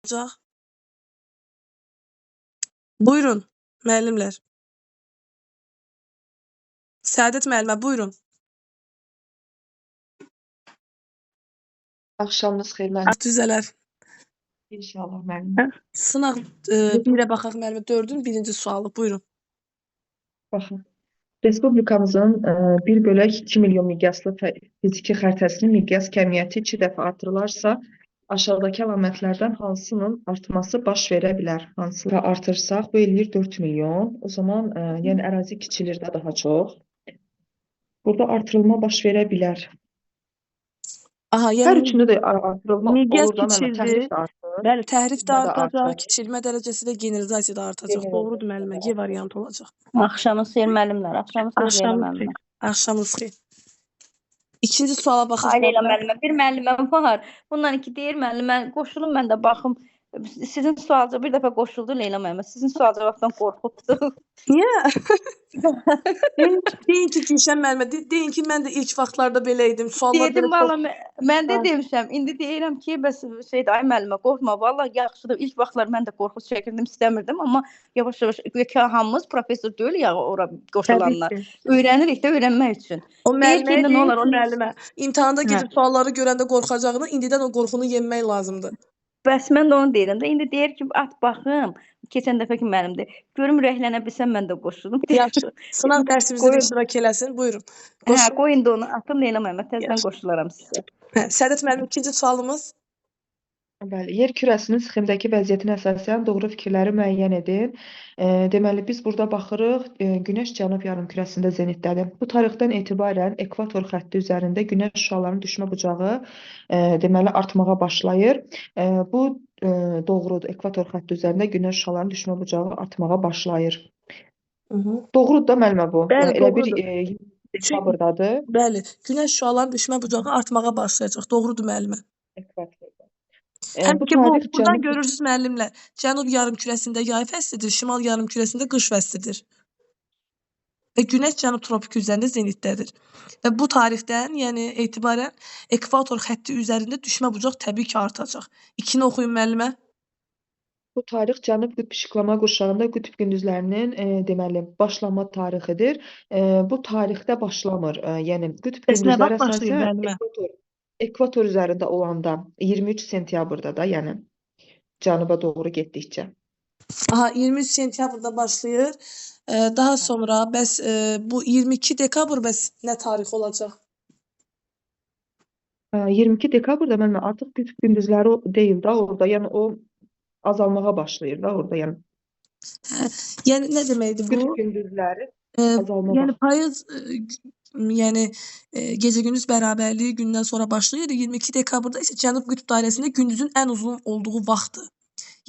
Olacaq? Buyurun, müəllimlər. Səadət müəllimə, buyurun. Axşamınız xeyir müəllim. Düzələr. İnşallah müəllim. Sınaq 1-ə baxaq müəllimə, 4-ün birinci sualı. Buyurun. Baxın. Respublikamızın 1/2 milyon miqyaslı fiziki xəritəsinin miqyas kəmiyyəti 2 dəfə artırılarsa, aşağıdakı əlamətlərdən hansının artması baş verə bilər? Hansı artırsaq, bu eləyir 4 milyon. O zaman yəni ərazi kiçilir də daha çox. Burada artırılma baş verə bilər. Aha, Hər yəni üçündə də artırılma miqyas olur da müəllim. kiçildi. Təhrif də artır. Bəli, təhrif də Kiçilmə də artacaq, artır. kiçilmə dərəcəsi də generalizasiya da artacaq. Doğrudur müəllimə, Generalizasiya G da variantı olacaq. Axşamınız xeyir müəllimlər. Axşamınız xeyir Leyla Axşamınız müəllimə. xeyir. Axşamınız xeyir. İkinci suala baxaq Ay Leyla müəllimə. müəllimə, bir müəlliməm var. Bundan iki deyir müəllimə, qoşulun mən də baxım. Sizin sual bir dəfə qoşuldu Leyla müəllimə. Sizin sual cavabdan qorxubdu. Niyə? Deyin ki, Gülşən müəllimə, deyin ki, mən də ilk vaxtlarda belə idim. Suallar Dedim belə çox valla mən də demişəm. İndi deyirəm ki, bəs şeydə ay müəllimə qorxma, valla yaxşıdır. İlk vaxtlar mən də qorxu çəkirdim, istəmirdim, amma yavaş-yavaş güya ki hamımız professor deyil ya ora qoşulanlar. Öyrənirik də öyrənmək üçün. O Deyir ki, müəlliməyə indi nə deyin olar ki, o müəllimə, imtahanda Hə. gedib sualları görəndə qorxacağını, indidən o qorxunu yenmək lazımdır. Bəs mən də onu deyirəm də. İndi deyir ki, at baxım. Keçən dəfəki müəllimdir. Görüm ürəklənə bilsəm mən də qoşulum. Yaxşı. Sınaq dərsimizdə də Qoyun. iştirak eləsin. Buyurun. Hə, Qoşulun. qoy indi onu atım Leyla müəllimə, təzədən Yaxşı. qoşularam sizə. Hə, Səadət müəllim, ikinci sualımız. Bəli, yer kürəsinin sxemdəki vəziyyətinə əsasən doğru fikirləri müəyyən edin. Deməli, biz burada baxırıq, Günəş cənub yarımkürəsində zenitdədir. Bu tarixdən etibarən ekvator xətti üzərində Günəş şüalarının düşmə bucağı deməli, artmağa başlayır. Bu doğrudur. Ekvator xətti üzərində Günəş şüalarının düşmə bucağı artmağa başlayır. Doğrudur da müəllimə bu. Bəli, Yəni, elə bir doğrudur. dekabrdadır. Bəli, Günəş şüalarının düşmə bucağı artmağa başlayacaq. Doğrudur müəllimə. Ekvatorda. Həm Bu ki, bu, tarix buradan cənub görürsünüz müəllimlər, cənub yarımkürəsində yay fəslidir, şimal yarımkürəsində qış fəslidir. Və Günəş cənub tropiki üzərində zenitdədir. Və bu tarixdən, yəni etibarən ekvator xətti üzərində düşmə bucaq təbii ki artacaq. İkini oxuyun müəllimə. Bu tarix Cənub qütb işıqlama qurşağında qütb gündüzlərinin deməli başlama tarixidir. Bu tarixdə başlamır. Yəni qütb Bəs nə gündüzləri vaxt başlayır əsasən müəllimə? ekvator üzərində olanda 23 sentyabrda da, yəni cənuba doğru getdikcə. Aha, 23 sentyabrda başlayır. Daha sonra bəs bu 22 dekabr bəs nə tarix olacaq? 22 dekabrda müəllimə artıq qütb gündüzləri deyil də orada, yəni o azalmağa başlayır da orada, yəni. Hə, yəni nə deməkdir bu? Qütb gündüzləri azalma Yəni başlayır. Payız yəni gecə-gündüz bərabərliyi gündən sonra başlayır. 22 dekabrda isə Cənub qütb dairəsində gündüzün ən uzun olduğu vaxtdır.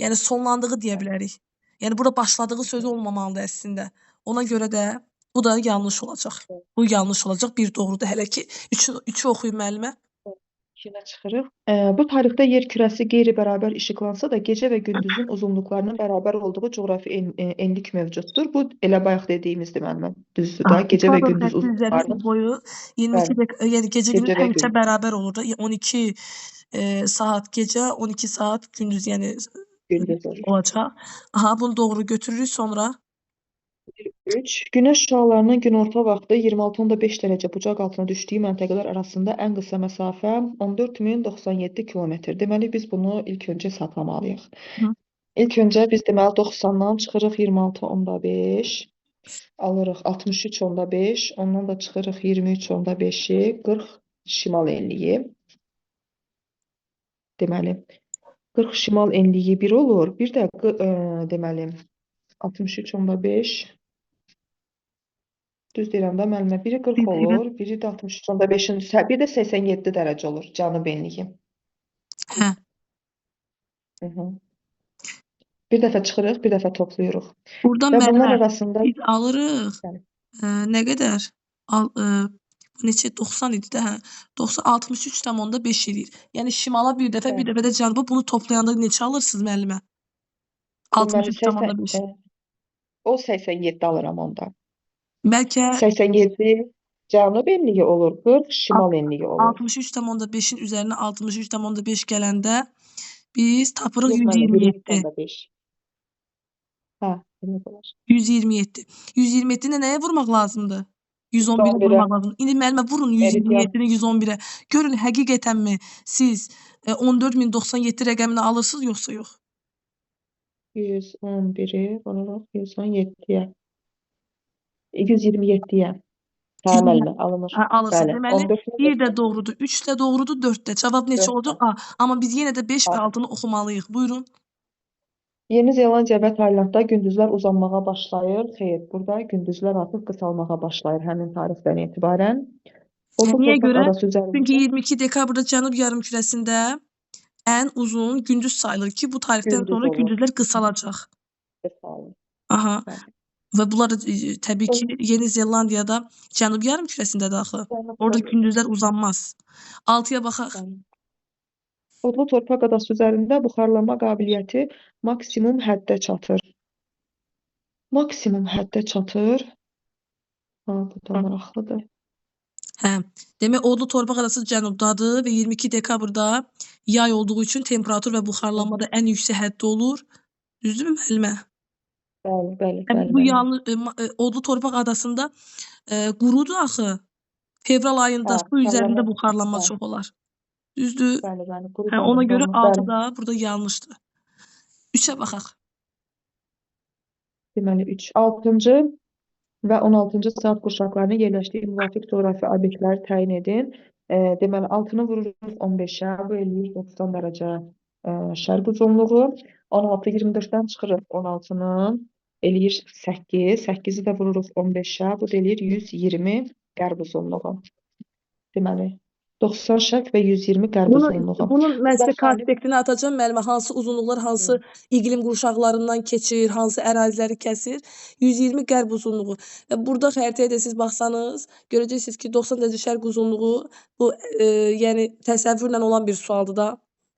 Yəni sonlandığı deyə bilərik. Yəni burada başladığı sözü olmamalıdır əslində. Ona görə də bu da yanlış olacaq. Bu yanlış olacaq. Bir doğrudur hələ ki. Üçü oxuyun müəllimə. İkinə çıxırıq. Bu tarixdə yer kürəsi qeyri-bərabər işıqlansa da gecə və gündüzün uzunluqlarının bərabər olduğu coğrafi enlik mövcuddur. Bu elə bayaq dediyimizdir müəllimə. Düzdür da, gecə və Ekvator gündüz xətti üzərində uzunluqlarının boyu 22 Bəli. yəni gecə-gündüz Gecə və həmişə gündüz. bərabər olur da. 12 saat gecə, 12 saat gündüz, yəni Gündüz olur. olacaq. Aha, bunu doğru götürürük sonra. 3. Günəş şüalarının günorta vaxtı 26,5 dərəcə bucaq altına düşdüyü məntəqələr arasında ən qısa məsafə 14.097 kilometr. Deməli, biz bunu ilk öncə hesaplamalıyıq. İlk öncə biz deməli 90-dan çıxırıq 26,5, alırıq 63,5, ondan da çıxırıq 23,5-i, 40 şimal enliyi. Deməli, 40 şimal enliyi 1 olur. Bir də deməli 63,5. Düz deyirəm də müəllimə, biri 40 Bir dəqiqə. olur, biri də 63,5-in, bir də 87 dərəcə olur cənub enliyi. Hə. Bir dəfə çıxırıq, bir dəfə toplayırıq. Buradan Və bunlar müəllimə arasında biz alırıq. Bəli. Nə qədər? Al, bu neçə? 90 idi də, hə. 90, 63,5 eləyir. Yəni şimala bir dəfə, bir Bəli. dəfə də cənuba bunu toplayanda neçə alırsınız müəllimə? Deməli, 63,5. o 87 alıram onda. Bəlkə 87 cənub enliyi olur, 40 şimal enliyi olur. 63,5-in üzərinə 63,5 gələndə Biz tapırıq Yox müəllimə, 127. 20,5. Hə, demək olar. 127. 127-ni nəyə vurmaq lazımdır? 111-ə 111-ə. vurmaq lazımdır. İndi müəllimə vurun Erityan. 127-ni 111-ə. Görün həqiqətənmi siz 14.097 rəqəmini alırsınız yoxsa yox? 111-i vururuq 117-yə. 127-yə. Hə, müəllimə, alınır. Hə, alırsınız. Bəli, Deməli, 1 də 14.097. doğrudur, 3 də doğrudur, 4 də. Cavab neçə 4 də. olacaq? A. Amma biz yenə də 5 və A. 6-nı oxumalıyıq. Buyurun. Yeni Zelandiya və Taylandda gündüzlər uzanmağa başlayır. Xeyr, burada gündüzlər artıq qısalmağa başlayır həmin tarixdən etibarən. Odlu Niyə torpaq görə? adası Çünki üzərində 22 dekabrda Cənub yarımkürəsində ən uzun gündüz sayılır ki, bu tarixdən gündüz sonra olur. gündüzlər qısalacaq. Qısalır. Aha. Bəli. Və bunlar da təbii ki, Yeni Zelandiyada Cənub yarımkürəsindədir axı. Orada Cənub gündüzlər uzanmaz. 6-ya baxaq. Bəli. Odlu torpaq adası üzərində buxarlanma qabiliyyəti maksimum həddə çatır. Maksimum həddə çatır. Ha, bu da maraqlıdır. Hə. Demək, Odlu torpaq adası cənubdadır və 22 dekabrda yay olduğu üçün temperatur və buxarlanma da ən yüksək həddə olur. Düzdürmü müəllimə? Bəli, bəli, Hə, bəli bu müəllimə. yanlış Odlu torpaq adasında qurudur axı. Fevral ayında Hə, su üzərində buxarlanma, buxarlanma hə, çox olar. Düzdür? bəli, bəli, quru Hə, ona dövründə görə olmur. 6 Bəli. da burada yanlışdır. 3-ə baxaq. Deməli 3, 6-cı və 16-cı saat qurşaqlarının yerləşdiyi müvafiq coğrafi obyektləri təyin edin. Deməli 6-nı vururuq 15-ə, bu eləyir 90 dərəcə şərq uzunluğu. 16 24-dən çıxırıq 16-nın eləyir 8, 8-i də vururuq 15-ə, bu da eləyir 120 qərb uzunluğu. Deməli 90 şərq və 120 qərb uzunluğu. Bunun mən sizə Burada xali konspektini atacağam müəllimə, hansı uzunluqlar hansı iqlim qurşaqlarından keçir, hansı əraziləri kəsir. 120 qərb uzunluğu. Və burada xəritəyə də siz baxsanız, görəcəksiniz ki, 90 dərəcə şərq uzunluğu bu yəni təsəvvürlə olan bir sualdır da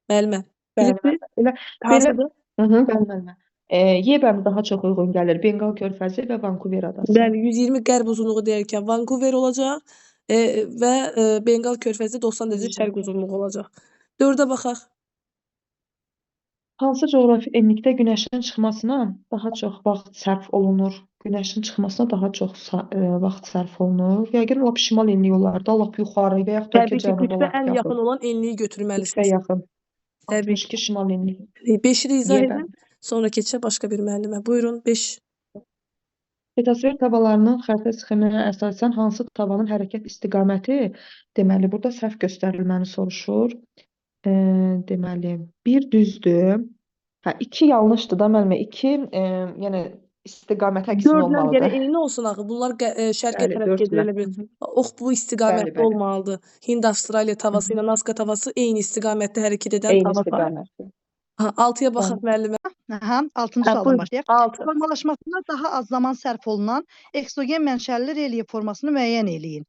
müəllimə. Bəli, Bilirsiniz? elə belə Hansıdır? Bəli müəllimə. Y bəndi daha çox uyğun gəlir. Benqal körfəzi və Vankuver adası. Bəli, 120 qərb uzunluğu deyərkən Vankuver olacaq və Benqal körfəzi 90 dərəcə şərq uzunluğu olacaq. 4-ə baxaq. Hansı coğrafi enlikdə günəşin çıxmasına daha çox vaxt sərf olunur? Günəşin çıxmasına daha çox vaxt sərf olunur. Yəqin lap şimal enliyi olar da, lap yuxarı və yaxud da ki, Təbii ki, cənuba qütbə lap ən yaxın yaxın. olan enliyi Qütbə götürməlisiniz. yaxın. Təbii ki. 62 şimal enliyi. 5-i də izah Y edin. bəndi. Sonra keçək başqa bir müəllimə. Buyurun, 5. Petosfer tavalarının xəritə sxeminə əsasən hansı tavanın hərəkət istiqaməti, deməli, burada səhv göstərilməni soruşur. Deməli, 1 düzdür. Hə, 2 yanlışdır da müəllimə. 2, yəni istiqamət əksinə 4-lə olmalıdır. gərək eyni olsun axı. Bunlar şərqə Bəli, tərəf gedir 4-lə. elə bil. Ox bu istiqamətdə Bəli, bəli. olmalıdır. Hind-Avstraliya tavası ilə Nazka tavası eyni istiqamətdə hərəkət edən Eyni tava sayılır. istiqamətdə. Ha, 6-ya baxaq müəllimə. Aha, 6-cı Hə, sualdan buyurun. başlayaq. 6. Formalaşmasına daha az zaman sərf olunan eksogen mənşəli relyef formasını müəyyən eləyin.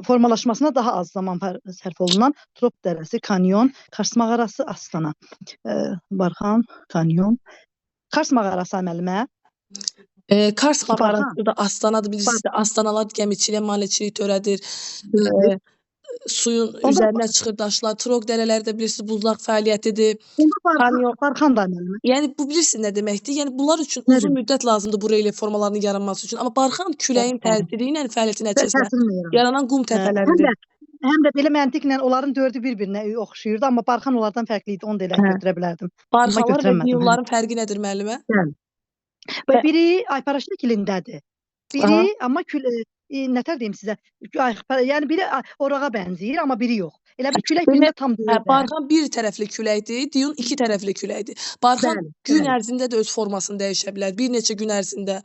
Formalaşmasına daha az zaman sərf olunan Trop dərəsi, kanyon, Kars mağarası, Astana. Barxan, kanyon. Kars mağarası müəllimə. Kars Barxan. mağarası da Astanadır. Bilirsiniz də, Astanalar gəmiçilik, maneçilik törədir. Suyun Onda üzərinə çıxır daşlar. Trok dərələri də bilirsiniz, buzlaq fəaliyyətidir. Onda Kanyon. Barxan da müəllimə. Yəni bu bilirsiniz nə deməkdir? Yəni bunlar üçün Nə uzun demək? müddət lazımdır bu relyef formalarının yaranması üçün. Amma barxan küləyin Barxan. təsiri ilə fəaliyyəti nəticəsində Təsirini yaranır. yaranan qum təpələridir. Həm də belə məntiqlə onların dördü bir-birinə oxşayırdı, amma barxan onlardan fərqli idi. Onu da elə götürə bilərdim. Amma Barxanlar və götürəmədim. diyunların fərqi nədir müəllimə? Bəli. Və biri aypara şəklindədir. Biri amma nətər deyim sizə? Yəni biri orağa bənzəyir, amma biri yox. Elə bir külək birində tam deyil. Barxan bir tərəfli küləkdir, diyun iki tərəfli küləkdir. Barxan Bəli, gün bəli. ərzində də öz formasını dəyişə bilər. Bir neçə gün ərzində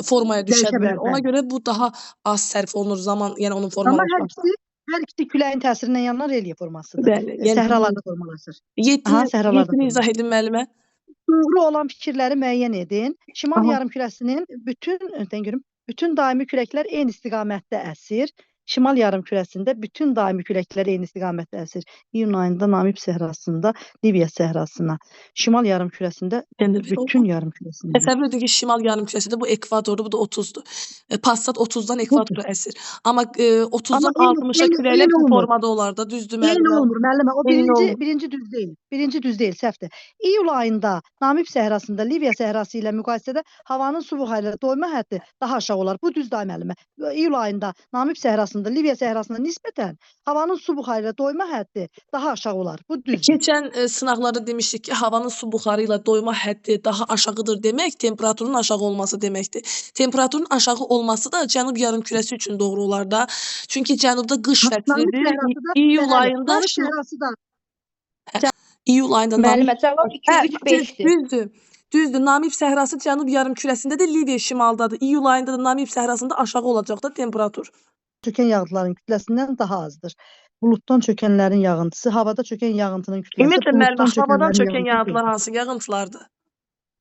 formaya düşə Dəyişə bilər. bilər, Ona bəli. görə bu daha az sərf olunur zaman, yəni onun Amma formalaşması. hər ikisi küləyin təsirindən yaranan relyef formasıdır. Bəli, yəni Səhralarda formalaşır. Səhralarda 7-ni izah formalaşır. edin müəllimə. Doğru olan fikirləri müəyyən edin. Şimal Aha. yarımkürəsinin bütün, görüm, bütün daimi küləklər eyni istiqamətdə əsir. Şimal yarımkürəsində bütün daimi küləklər eyni istiqamətdə əsir. İyun ayında Namib səhrasında, Liviya səhrasına. Şimal yarımkürəsində bütün yarımkürəsində. Təsəvvür edin ki, şimal yarımkürəsində bu ekvatordur, bu da 30-dur. Passat 30-dan ekvatora əsir. Amma 30-dan 60-a küləklər bu formada olar da, düzdür müəllimə? Eyni olmur müəllimə. O birinci düz deyil. Birinci düz deyil, səhvdir. İyul ayında Namib səhrasında Liviya səhrası ilə müqayisədə havanın su buxarı ilə doyma həddi daha aşağı olar. Bu düzdür ay müəllimə. İyul ayında Namib səhrasında Liviya səhrasına nisbətən havanın su buxarı ilə doyma həddi daha aşağı olar. Bu düzdür. Keçən sınaqlarda demişdik ki, havanın su buxarı ilə doyma həddi daha aşağıdır demək, temperaturun aşağı olması deməkdir. Temperaturun aşağı olması da cənub yarımkürəsi üçün doğru olar da. Çünki cənubda qış fəslidir. İyul ayında İyul ayında müəllimə cavab 2 3 5-dir. Düzdür. Düzdür. Namib səhrası cənub yarımkürəsindədir, Liviya şimaldadır. İyul ayında da Namib səhrasında aşağı olacaq da temperatur. Çökən yağıntıların kütləsindən daha azdır. Buluddan çökənlərin yağıntısı, havada çökən yağıntının kütləsi. Ümumiyyətlə müəllimə, havadan çökən yağıntılar hansı yağıntılardır?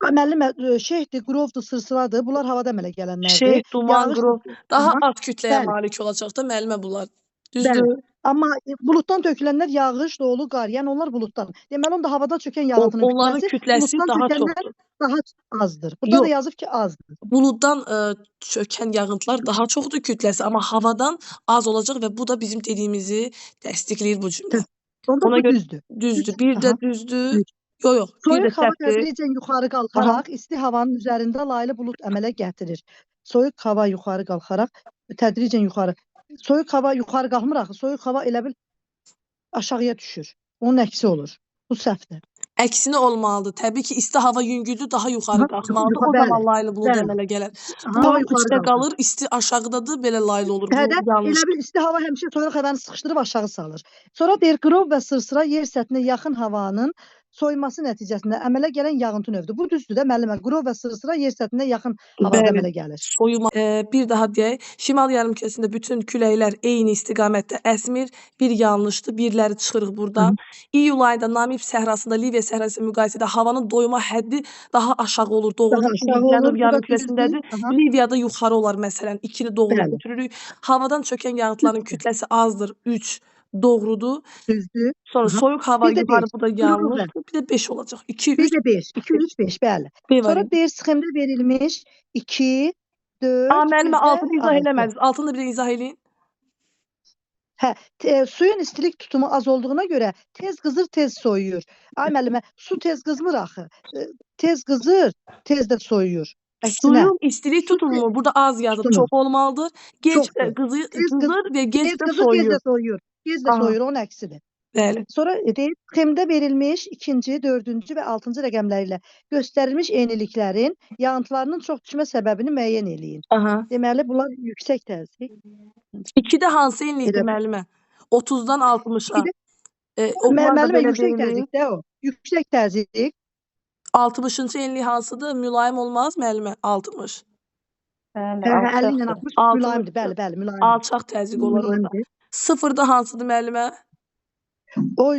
Müəllimə, şeyhdir, qrovdur, sırsıradır. Bunlar havada əmələ gələnlərdir. Şeyh, duman, qrov. Daha az kütləyə malik olacaq da müəllimə bunlar. Düzdür. Amma buluddan tökülənlər yağış, dolu, qar. Yəni onlar buluddan. Deməli, onda havada çökən yağıntının onların kütləsi daha çoxdur. Daha azdır. Burada da yazıb ki, azdır. Buluddan çökən yağıntılar daha çoxdur kütləsi, amma havadan az olacaq və bu da bizim dediyimizi təsdiqləyir bu cümlə. Onda bu düzdür. Düzdür. Bir də düzdür. Yox, yox. Soyuq hava tədricən yuxarı qalxaraq isti havanın üzərində laylı bulud əmələ gətirir. Soyuq hava yuxarı qalxaraq tədricən yuxarı. Soyuq hava yuxarı qalxmır axı. Soyuq hava elə bil aşağıya düşür. Onun əksi olur. Bu səhvdir. Əksinə olmalıdır. Təbii ki, isti hava yüngüldür, daha yuxarı qalxmalıdır. O zaman laylı bulud əmələ gələr. Hava yuxarı qalır, isti aşağıdadır, belə laylı olur. Elə bil isti hava həmişə soyuq havanı sıxışdırıb aşağı salır. Sonra deyir, qrov və sırsıra yer səthinə yaxın havanın soyuması nəticəsində əmələ gələn yağıntı növüdür. Bu düzdür də müəllimə. Qrov və sırsıra yer səthinə yaxın havada əmələ gəlir. Soyuma. Bir daha deyək. Şimal yarımkürəsində bütün küləklər eyni istiqamətdə əsmir. Bir yanlışdır. Birləri çıxırıq buradan. İyul ayında Namib səhrasında Liviya səhrası müqayisədə havanın doyma həddi daha aşağı olur. Doğrudur. Cənub yarımkürəsindədir. Liviyada yuxarı olar məsələn. 2-ni doğru götürürük. Havadan çökən yağıntıların kütləsi azdır. 3 doğrudur. Düzdür. Sonra soyuq hava yuxarı, bu da yanlış. Bir də 5 olacaq. 2, 3. Bir də 5. 2, 3, 5. Bəli. Sonra deyir, sxemdə verilmiş 2, 4. Müəllimə, altını izah eləmədiniz. Altını da bir də izah eləyin. Hə, suyun istilik tutumu az olduğuna görə tez qızır, tez soyuyur. Ay müəllimə, su tez qızmır axı. Tez qızır, tez də soyuyur. Əksinə. Suyun istilik tutumu burada az yazıb, çox olmalıdır. Gec də qızır və gec də soyuyur. Gec də soyuyur, onun əksidir. Bəli. Sonra deyir, sxemdə verilmiş 2-ci, 4-cü və 6-cı rəqəmləri ilə göstərilmiş eyniliklərin yağıntılarının çox düşmə səbəbini müəyyən eləyin. Deməli, bunlar yüksək təzyiq. 2-də hansı enlikdir müəllimə? 30-dan 60-a. Müəllimə, yüksək təzyiq də o. Yüksək təzyiq. 60-cı enlik hansıdır? Mülayim olmaz müəllimə? 60. Bəli, 50 ilə 60 mülayimdir. Bəli, bəli, mülayimdir. Alçaq təzyiq olar orada. 0-da hansıdır müəllimə? O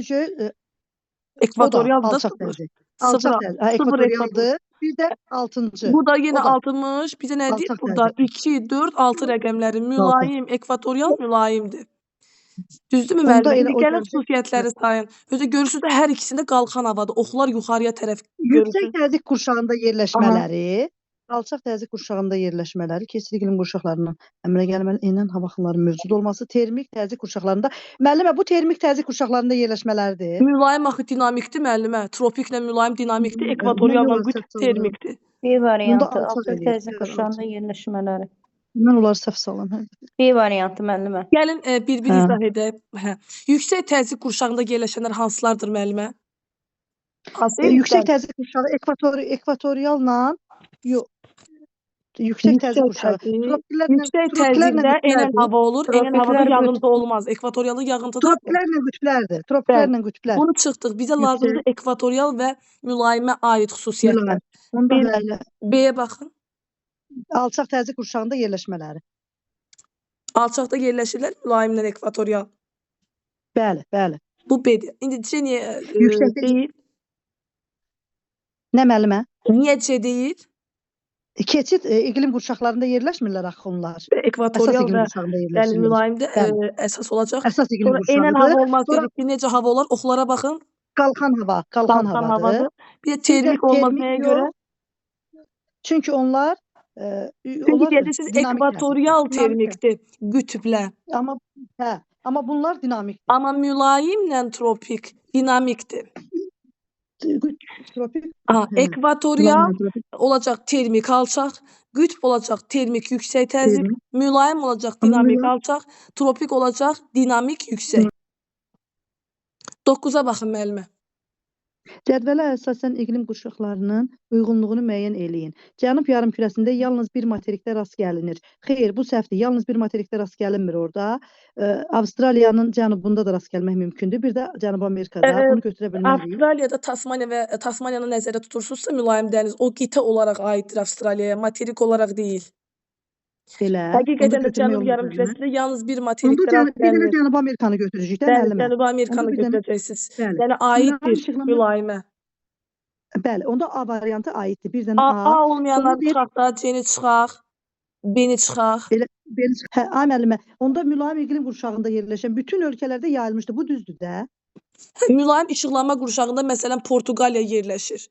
ekvatorialdır. Alçaq təzyiq. Alçaq təzyiq. Ekvatorialdır. Bir də 6-cı. Bu da yenə 60. Bizə nə deyir burada? 2, 4, 6 rəqəmləri mülayim, ekvatorial mülayimdir. Düzdürmü müəllimə? İndi gəlin xüsusiyyətləri sayın. Özü görürsünüz də hər ikisində qalxan havadır. Oxlar yuxarıya tərəf görürsünüz. Yüksək təzyiq qurşağında yerləşmələri, alçaq təzyiq qurşağında yerləşmələri, keçid iqlim qurşaqlarından əmələ gəlməli enən hava axınlarının mövcud olması, termik təzyiq qurşaqlarında. Müəllimə, bu termik təzyiq qurşaqlarında yerləşmələridir. Mülayim axı dinamikdir müəllimə. Tropiklə mülayim dinamikdir, ekvatorialla qütb termikdir. B variantı, alçaq təzyiq qurşağında yerləşmələri. Mən onları səhv salam. B variantı müəllimə. Gəlin bir-bir izah edək. Yüksək təzyiq qurşağında yerləşənlər hansılardır müəllimə? Yüksək təzyiq qurşağı ekvatorialla yox. Yüksək təzyiq qurşağı. Yüksək təzyiqdə enən hava olur. Enən havada yağıntı olmaz. Ekvatorialda yağıntı da. Tropiklərlə qütblərdir. Tropiklərlə qütblər. Bunu çıxdıq. Bizə lazımdır ekvatorial və mülayimə aid xüsusiyyətlər. B-yə baxın. Alçaq təzyiq qurşağında yerləşmələri. Alçaqda yerləşirlər mülayimlə ekvatorial. Bəli, bəli. Bu B-dir. İndi C niyə deyil? Nə müəllimə? Niyə C deyil? Keçid iqlim qurşaqlarında yerləşmirlər axı onlar. Və Əsas ekvatorial iqlim və qurşağında bəli, yerləşirlər. mülayimdə Bəli. Əsas olacaq. Əsas iqlim Sonra eynən qurşağıdır. hava olmaz Sonra dedik ki, necə hava olar? Oxlara baxın. qalxan hava, qalxan Qalxan havadır. havadır. Bir də Bir də termik olmaz termik nəyə yox. görə? Çünki onlar Çünki onlar deyirsiniz dinamik təsirdir. ekvatorial Dinamik təsir. termikdir qütblə. Amma hə, amma bunlar dinamikdir. Amma mülayimlə tropik dinamikdir. Tropik, Aha, hə, ekvatorial mülayimlə tropik olacaq termik alçaq, qütb olacaq termik yüksək təzyiq, termik. mülayim olacaq Amma dinamik mülayim alçaq, tropik olacaq dinamik yüksək. 9-a baxın müəllimə. Cədvələ əsasən iqlim qurşaqlarının uyğunluğunu müəyyən eləyin. Cənub yarımkürəsində yalnız bir materikdə rast gəlinir. Xeyr, bu səhvdir. Yalnız bir materikdə rast gəlinmir orada. Avstraliyanın cənubunda da rast gəlmək mümkündür. Bir də Cənubi Amerikada. Bunu götürə bilmərik. Avstraliyada Tasmaniya və Tasmaniyanı nəzərdə tutursunuzsa mülayim dəniz o qitə olaraq aiddir Avstraliyaya, materik olaraq deyil. Belə. Onda Həqiqətən də götürmək Cənub olmaz müəllimə. yarımkürəsində yalnız bir Onda materikdə rast bir dənə gəlinir. Cənubi Amerikanı götürəcəyik də Bəli, müəllimə. Cənubi Onda Amerikanı bir dənə götürəcəksiniz. bəli. Yəni Mülayim aiddir işıqlanma mülayimə. Bəli, onda A variantı aiddir. Bir dənə A, A. A Sonra olmayanları deyir çıxaq da, C-ni çıxaq, B-ni çıxaq. Elə belə hə, ay müəllimə, onda mülayim iqlim qurşağında yerləşən bütün ölkələrdə yayılmışdır. Bu düzdür də. Mülayim işıqlanma qurşağında məsələn Portuqaliya yerləşir.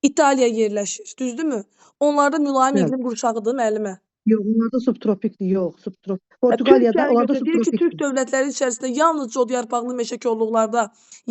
İtaliya yerləşir, düzdürmü? Onlarda mülayim Bəli. iqlim qurşağıdır müəllimə. Yox, onlarda subtropikdir. Yox, subtrop. Və Portuqaliyada Türkiyəni onlarda götür. Deyir ki, Türk subtropikdir. dövlətləri içərisində yalnızca od yarpaqlı meşə kolluqlarda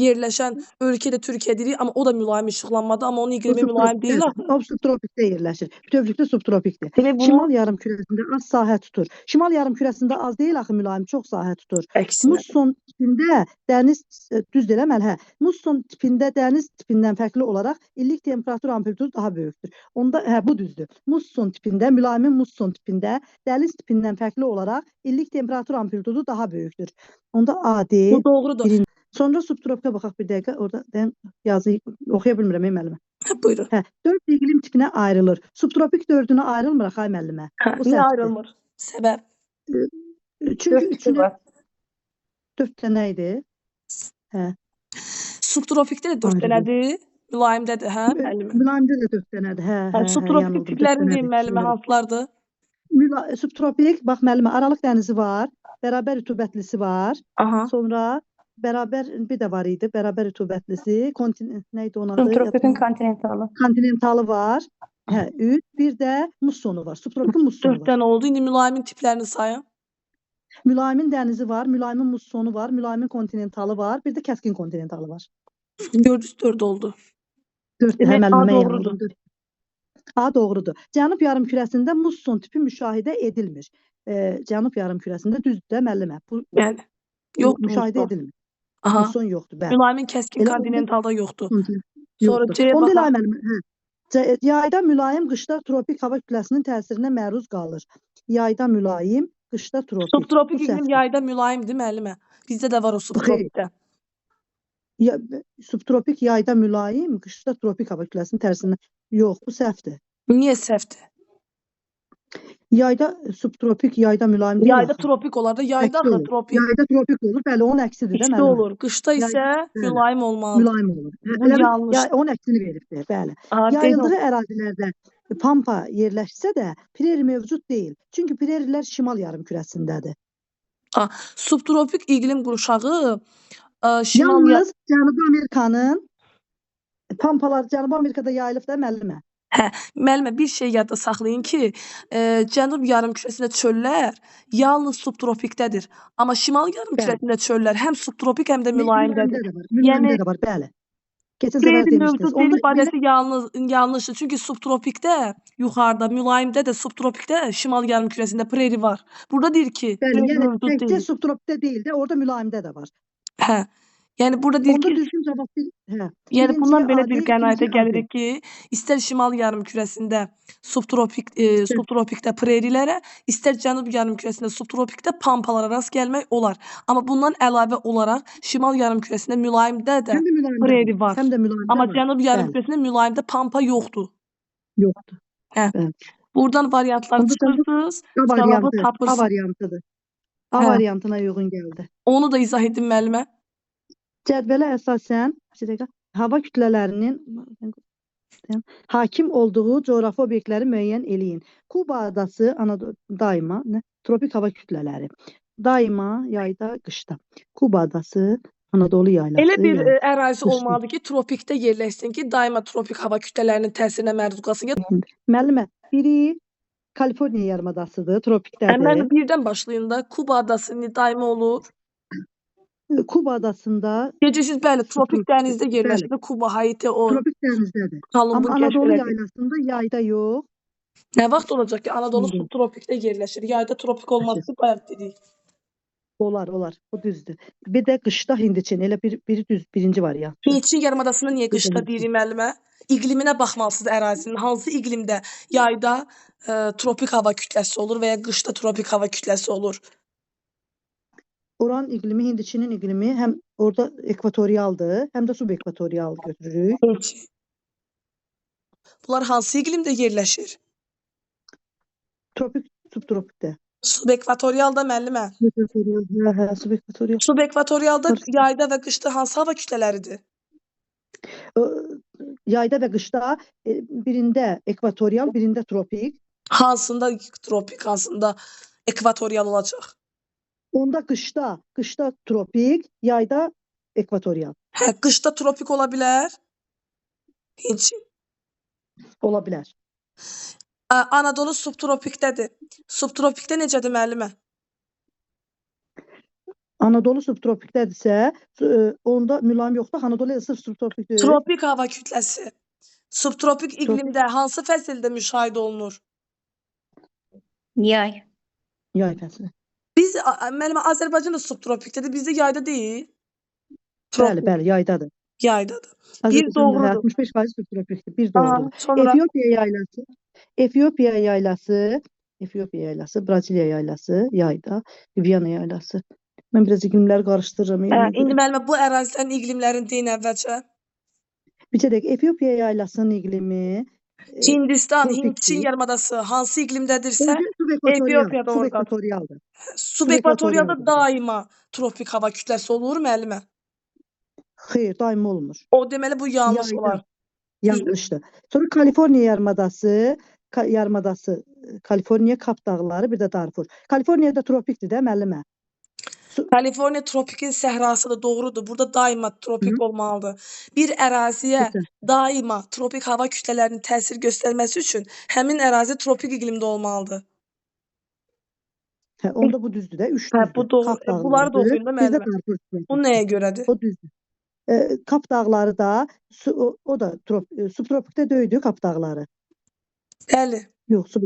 yerləşən ölkə də Türkiyə deyirik, amma o da mülayim işıqlanmadı, amma onun O iqlimi mülayim deyil subtropikdədir. axı. O subtropikdə yerləşir. Bütövlükdə subtropikdir. Demək bunu Şimal yarımkürəsində az sahə tutur. Şimal yarımkürəsində az deyil axı mülayim, çox sahə tutur. əksinə. Musson tipində dəniz düz deyirəm hə. Musson tipində dəniz tipindən fərqli olaraq illik temperatur amplitudu daha böyükdür. Onda hə bu düzdür. Musson tipində, mülayimin musson tipində dəniz tipindən fərqli olaraq illik temperatur amplitudu daha böyükdür. Onda A D Bu doğrudur. birinci. Sonra subtropikə baxaq bir dəqiqə. Orada mən yazı oxuya bilmirəm ey müəllimə. Hə, buyurun. Hə, 4 iqlim tipinə ayrılır. Subtropik dördünə ayrılmır axı ay müəllimə. Hə, Bu niyə səhvdir. ayrılmır? Səbəb. Çünki 4 tipi üçünə var. 4 dənə idi. Hə, Subtropikdə də 4 ayrılır. dənədir. Mülayimdədir, hə, müəllimə? Mülayimdə də 4 dənədir. Hə, Hə, hə, hə, subtropik yanıldım. 4 tiplərini deyin dənədir. müəllimə, Üzr hansılardır? Subtropik, bax müəllimə, Aralıq dənizi var, bərabər rütubətlisi var. Aha. Sonra bərabər bir də var idi, bərabər rütubətlisi, nə idi onun adı? Subtropikin Yadıma. kontinentalı. Kontinentalı var. Hə, 3, bir də mussonu var. Subtropikin mussonu 4 var. dənə oldu. İndi mülayimin tiplərini sayın. Mülayimin dənizi var, mülayimin mussonu var, mülayimin kontinentalı var, bir də kəskin kontinentalı var. Gördünüz 4 oldu. 4 hə Demək A müəllimə mən doğrudur. yanıldım. 4. A doğrudur. Cənub yarımkürəsində musson tipi müşahidə edilmir. Cənub yarımkürəsində düzdür də müəllimə. Bu Yəni yoxdur müşahidə musson. edilmir. Aha. Musson yoxdur, bəli. Mülayimin kəskin Elə onda kontinentalda yoxdur. Sonra yoxdur. C-yə Onda elə baxaq. ay müəllimə, hə. Yayda mülayim, qışda tropik hava kütləsinin təsirinə məruz qalır. Yayda mülayim, qışda tropik. Bu Subtropik iqlim səhvdir. yayda mülayimdir müəllimə. Bizdə də var o Xeyr. subtropikdə. Ya, subtropik yayda mülayim, qışda tropik hava kütləsinin tərsinə. Yox, bu səhvdir. Niyə səhvdir? Yayda subtropik, yayda mülayim deyil Yayda axı. tropik olar da, yayda Əksi axı olur. tropik. Yayda tropik olur. Bəli, onun əksidir də İsti müəllimə. olur. Qışda Yayda, isə bəli, mülayim olmalıdır. mülayim olur. Hə, Bu elə bil, yanlışdır. onun əksini veribdir, bəli. Aha, D Yayıldığı ərazilərdə pampa yerləşsə də preri mövcud deyil. Çünki prerilər şimal yarımkürəsindədir. Subtropik iqlim qurşağı şimal Yalnız Cənubi Amerikanın pampalar Cənubi Amerikada yayılıb da müəllimə. Hə, müəllimə bir şey yadda saxlayın ki, cənub yarımkürəsində çöllər yalnız subtropikdədir. Amma şimal Bəli. yarımkürəsində çöllər həm subtropik həm də mülayimdədir. Mülayimdə də var. Mülayimdə Yəni də var, bəli. Keçən səfər preri demişdiniz. mövcud deyil Onda belə ifadəsi yalnız yanlışdır. Çünki subtropikdə yuxarıda, mülayimdə də subtropikdə şimal yarımkürəsində preri var. Burada deyir ki, bəli, preri yəni mövcud təkcə deyil. subtropikdə deyil də, orada mülayimdə də var. Hə. Yəni burada deyir Onda ki, düzgün cavab bir, hə. yəni bundan Birinciyə belə A bir deyil, qənaətə ikinciyə A gəlirik deyil. ki, istər şimal yarımkürəsində İstər subtropikdə prerilərə, istər cənub yarımkürəsində subtropikdə pampalara rast gəlmək olar. Amma bundan əlavə olaraq şimal yarımkürəsində mülayimdə də həm də mülayimdə var. preri var. Həm də mülayimdə Amma var. cənub Bəli, yarımkürəsində mülayimdə pampa yoxdur. yoxdur. Hə. Bəli. Buradan variantlar Onda cavab çıxırsınız, A cavabı variantı, A tapırsınız. variantıdır. A Hə. variantına uyğun gəldi. Onu da izah edin müəllimə. Cədvələ əsasən, bir dəqiqə, hava kütlələrinin Hakim olduğu coğrafi obyektləri müəyyən eləyin. Kuba adası Anadolu daima nə? Tropik hava kütlələri. Daima yayda, qışda. Kuba adası Anadolu yaylası Elə bir yayda, ərazi qışda. olmalıdır ki, tropikdə yerləşsin ki, daima tropik hava kütlələrinin təsirinə məruz qalsın. Ya Müəllimə, biri Kaliforniya yarımadasıdır, tropikdədir. Mən birdən başlayın da Kuba adası indi daima olur. Kuba adasında Gecəsiz bəli, tropik dənizdə bəli, yerləşir. Kuba, Haiti o tropik dənizdədir. Amma Kolumbun kəşf Anadolu elədiyi. yaylasında yayda yox. Nə vaxt olacaq ki, Anadolu İndi. subtropikdə yerləşir. Yayda tropik olması bayaq dedik. Olar, olar. O düzdür. Bir də qışda Hindiçin. Elə biri düz, birinci variantdır. Hindçin yarımadasını niyə Bir də qışda Hindçin. deyirik müəllimə? İqliminə baxmalısınız ərazinin. Hansı iqlimdə yayda tropik hava kütləsi olur və ya qışda tropik hava kütləsi olur? Oranın iqlimi, Hindiçinin iqlimi həm orada ekvatorialdır, həm də subekvatorial götürürük. Hindçin. Bunlar hansı iqlimdə yerləşir? Tropik, subtropikdə. Subekvatorialda müəllimə. Subekvatorial, hə, hə, subekvatorial. Subekvatorialda Karışdı. yayda və qışda hansı hava kütlələridir? Yayda və qışda birində ekvatorial, birində tropik. Hansında tropik, hansında ekvatorial olacaq? Onda qışda tropik, yayda ekvatorial Hə, qışda tropik ola bilər. Hindçin. Ola bilər. Anadolu subtropikdədir. Subtropikdə necədir müəllimə? Anadolu subtropikdədirsə, onda mülayim yoxdur. Anadolu sırf subtropik deyil. Tropik hava kütləsi. Subtropik Tropik iqlimdə hansı fəsildə müşahidə olunur? Yay. Yay fəsli. Biz müəllimə Azərbaycan da subtropikdədir. Bizdə yayda deyil. Bəli, Tropik bəli, yaydadır. Yaydadır. Bir Azərbaycanda doğrudur. 65% subtropikdir. Bir Aha, doğrudur. sonra Efiopiya yaylası, Efiopiya yaylası, Efiopiya yaylası, Braziliya yaylası, yayda, Viyana yaylası. Mən biraz iqlimləri qarışdırıram hə, ona indi görə. müəllimə bu ərazilərin iqlimlərini deyin əvvəlcə. Bir dəqiqə, Efiopiya yaylasının iqlimi Hindistan, Hindçin tropikdir. yarımadası hansı iqlimdədirsə, Özü subekvatorial, Efiopiya da oradadır. Subekvatorialdır. Subekvatorialda Subekvatorialdır. daima tropik hava kütləsi olur müəllimə. Xeyr, daima olmur. O deməli bu yanlış Yayda olar. Düzdür? yanlışdır. Sonra Kaliforniya yarımadası, yarımadası, Kaliforniya Kap dağları, bir də Darfur. Kaliforniyada tropikdir də müəllimə. Kaliforniya tropikin səhrasıdır, doğrudur. Burada daima tropik olmalıdır. Bir əraziyə Süper. Daima tropik hava kütlələrinin təsir göstərməsi üçün həmin ərazi tropik iqlimdə olmalıdır. Hə, onda bu düzdür də, 3 Hə, düzdür. bu doğru. Kap Bunları da dağlarıdır. oxuyun da Bir də müəllimə. Darfur Bu nəyə görədir? O düzdür. Kap dağları da o da subtropikdə deyildi Kap dağları. Bəli. Yox,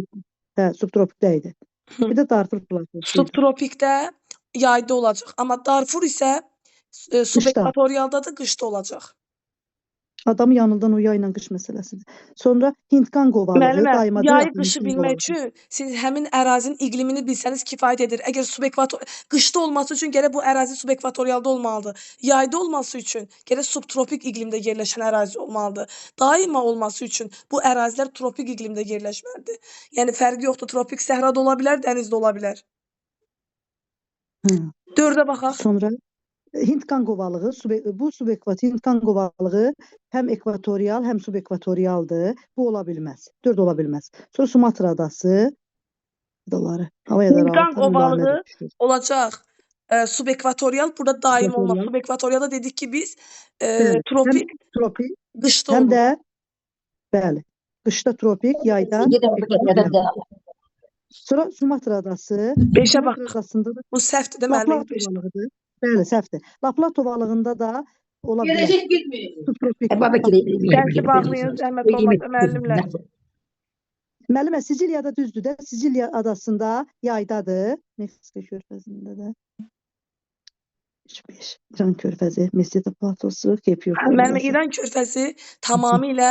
hə, subtropikdə idi. Bir də Darfur platosu idi. Subtropikdə yayda olacaq. Amma Darfur isə Qışda. Subekvatorialdadır, qışda olacaq. Adamı yanıldan o yayla qış məsələsidir. Sonra Hindqan qovalığı Müəllimə, daima yayı deyil, qışı Hindqan bilmək qovalığı. üçün siz həmin ərazinin iqlimini bilsəniz kifayət edir. Əgər qışda olması üçün gərək bu ərazi subekvatorialda olmalıdır. Yayda olması üçün gərək subtropik iqlimdə yerləşən ərazi olmalıdır. Daima olması üçün bu ərazilər tropik iqlimdə yerləşməlidir. Yəni fərqi yoxdur. Tropik səhrada ola bilər, dənizdə ola bilər. Hə. 4-ə baxaq. Sonra Hindqan qovalığı, bu Hindqan qovalığı həm ekvatorial, həm subekvatorialdır. Bu ola bilməz. 4 ola bilməz. Sonra Sumatra adası adaları. Havaya da Hindqan rahatlar, mülayimə qovalığı düşür. olacaq. Subekvatorial burada daim olmaz. Subekvatorial. Subekvatorialda dedik ki biz Bəli, həm tropik tropik, qışda həm olur. də bəli, qışda tropik, yayda ekvatorial. Sonra Sumatra adası. 5-ə Sumatra baxdıq. adasında da Bu səhvdir də müəllimə. Laplat ovalığıdır. Bəli, səhvdir. Laplat ovalığında da ola bilər. Gelecek gitmiyor. Subtropik. Dərsi bağlayın, zəhmət olmasa müəllimlər. Müəllimə, Siciliyada düzdür də. Siciliya adasında yaydadır. Meksika körfəzində də. 3-5. İran körfəzi, Meseta platosu, Cape York Müəllimə, yarımadası. İran körfəzi tamamilə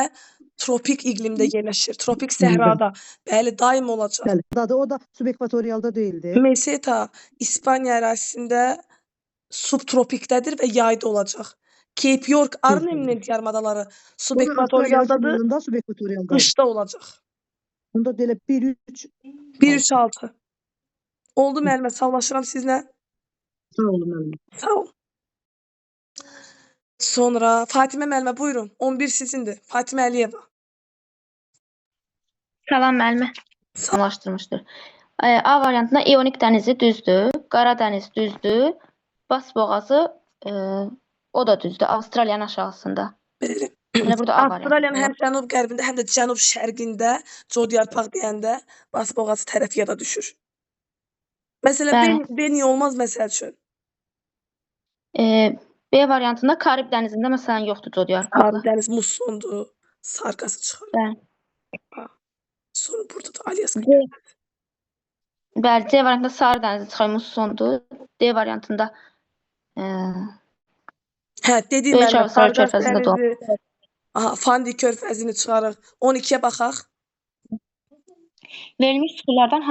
tropik iqlimdə yerləşir. Tropik səhrada. Bəli, daim olacaq. Bəli, o da subekvatorialda deyildi. Meseta İspaniya ərazisində subtropikdədir və yayda olacaq. Cape York, Arnhem yarımadaları O da Avstraliyanın subekvatorialdadır, şimalında subekvatorialdadır. qışda olacaq. Onda belə 1-3 1 3 6. Oldu müəllimə, sağollaşıram sizlə. Sağ olun müəllimə. Sağ olun. Sonra Fatimə müəllimə buyurun. 11 sizindir. Fatimə Əliyeva. Salam müəllimə. Formalaşdırmışdır. A variantında İonik dənizi düzdür, Qara dəniz düzdür, Bas boğazı o da düzdür, Avstraliyanın aşağısında. Bəli. Elə burada A variantı Avstraliyanın olar. həm cənub-qərbində, həm də cənub-şərqində Cod yarpaq deyəndə Bas boğazı tərəf yada düşür. Məsələn, Bəli. B niyə olmaz məsəl üçün? B variantında Karib dənizində məsələn yoxdur cod yarpaqlı. Karib dəniz mussondur, sarkası çıxar. Bəli. Ha. Sonra burada da Alyaska. Bəli, C variantında Sarı dənizi çıxar, mussondur. D variantında Hə, dediyim Böyük müəllimə, Avstraliya Sarqas körfəzində doğulub. dənizi, aha, Fandi körfəzini çıxarıq. 12-yə baxaq. Verilmiş süxurlardan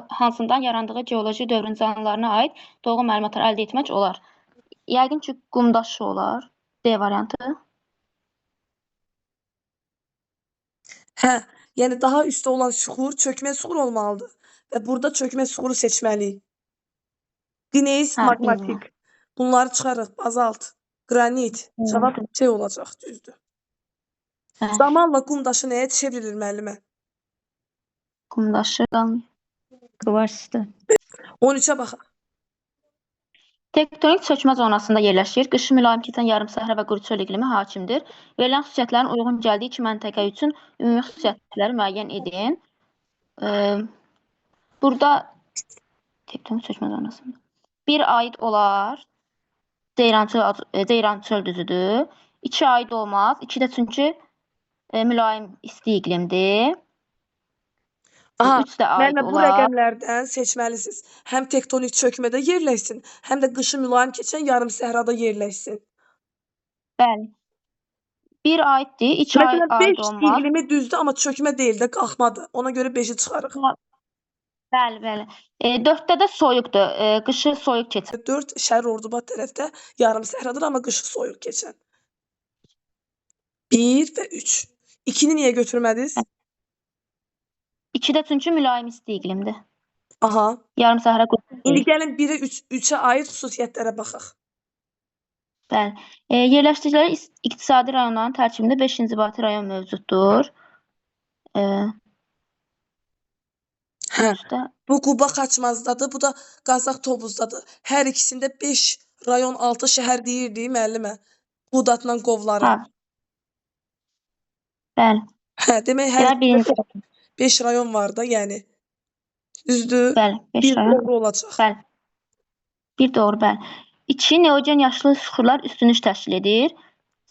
hansından yarandığı geoloji dövrün canlılarına aid doğru məlumatlar əldə etmək olar? Yəqin ki, qumdaşı olar. D variantı. Hə, yəni daha üstdə olan süxur çökmə süxur olmalıdır. Və burada çökmə süxuru seçməliyik. Gneys, Hə, magmatik. bilmirəm. Bunları çıxarıq. Bazalt, qranit. Cavab C olacaq, düzdür. Hə. Zamanla qum daşı nəyə çevrilir müəllimə? Qumdaşı qalmıyor. Kvarsdır. 13-ə baxaq. Tektonik çökmə zonasında yerləşir. Qışı mülayim keçən yarımsəhra və quru çöl iqlimi hakimdir. Verilən xüsusiyyətlərin uyğun gəldiyi iki məntəqə üçün ümumi xüsusiyyətləri müəyyən edin. Burada tektonik çökmə zonasında bir aid olar. Ceyran çöl düzüdür. 2 aid olmaz. 2 də çünki mülayim isti iqlimdir. Aha, 3 də aid müəllimə, bu olar. rəqəmlərdən seçməlisiniz. Həm tektonik çökmədə yerləşsin, həm də qışı mülayim keçən yarımsəhrada yerləşsin. Bəli. 1 aiddir, 2 Məsələn, aid 5 olmaz. iqlimi düzdür, amma çökmə deyil də, qalxmadır. Ona görə 5-i çıxarıq. Bəli, bəli. 4-də də soyuqdur. Qışı soyuq keçər. 4 Şərq Ordubad tərəfdə yarımsəhradır, amma qışı soyuq keçən. 1 və 3. 2-ni niyə götürmədiniz? 2-də çünki mülayim isti iqlimdir. Aha. Yarımsəhra qrupu İndi deyil. gəlin 1-ə 3-ə aid xüsusiyyətlərə baxaq. Bəli. Yerləşdikləri iqtisadi rayonların tərkibində 5 inzibati rayon mövcuddur. Hə. Üçdə Bu Quba Xaçmazdadır, bu da Qazax Tovuzdadır. Hər ikisində 5 rayon, 6 şəhər deyirdik müəllimə. Qudatla Qovları. Hə. Bəli. Hə, demək hər Demək birinci 5 rayon var da, yəni. Düzdür? Bəli, 5 Bir rayon. doğru olacaq. Bəli. Bir doğru, bəli. 2 neogen yaşlı süxurlar üstünlük təşkil edir.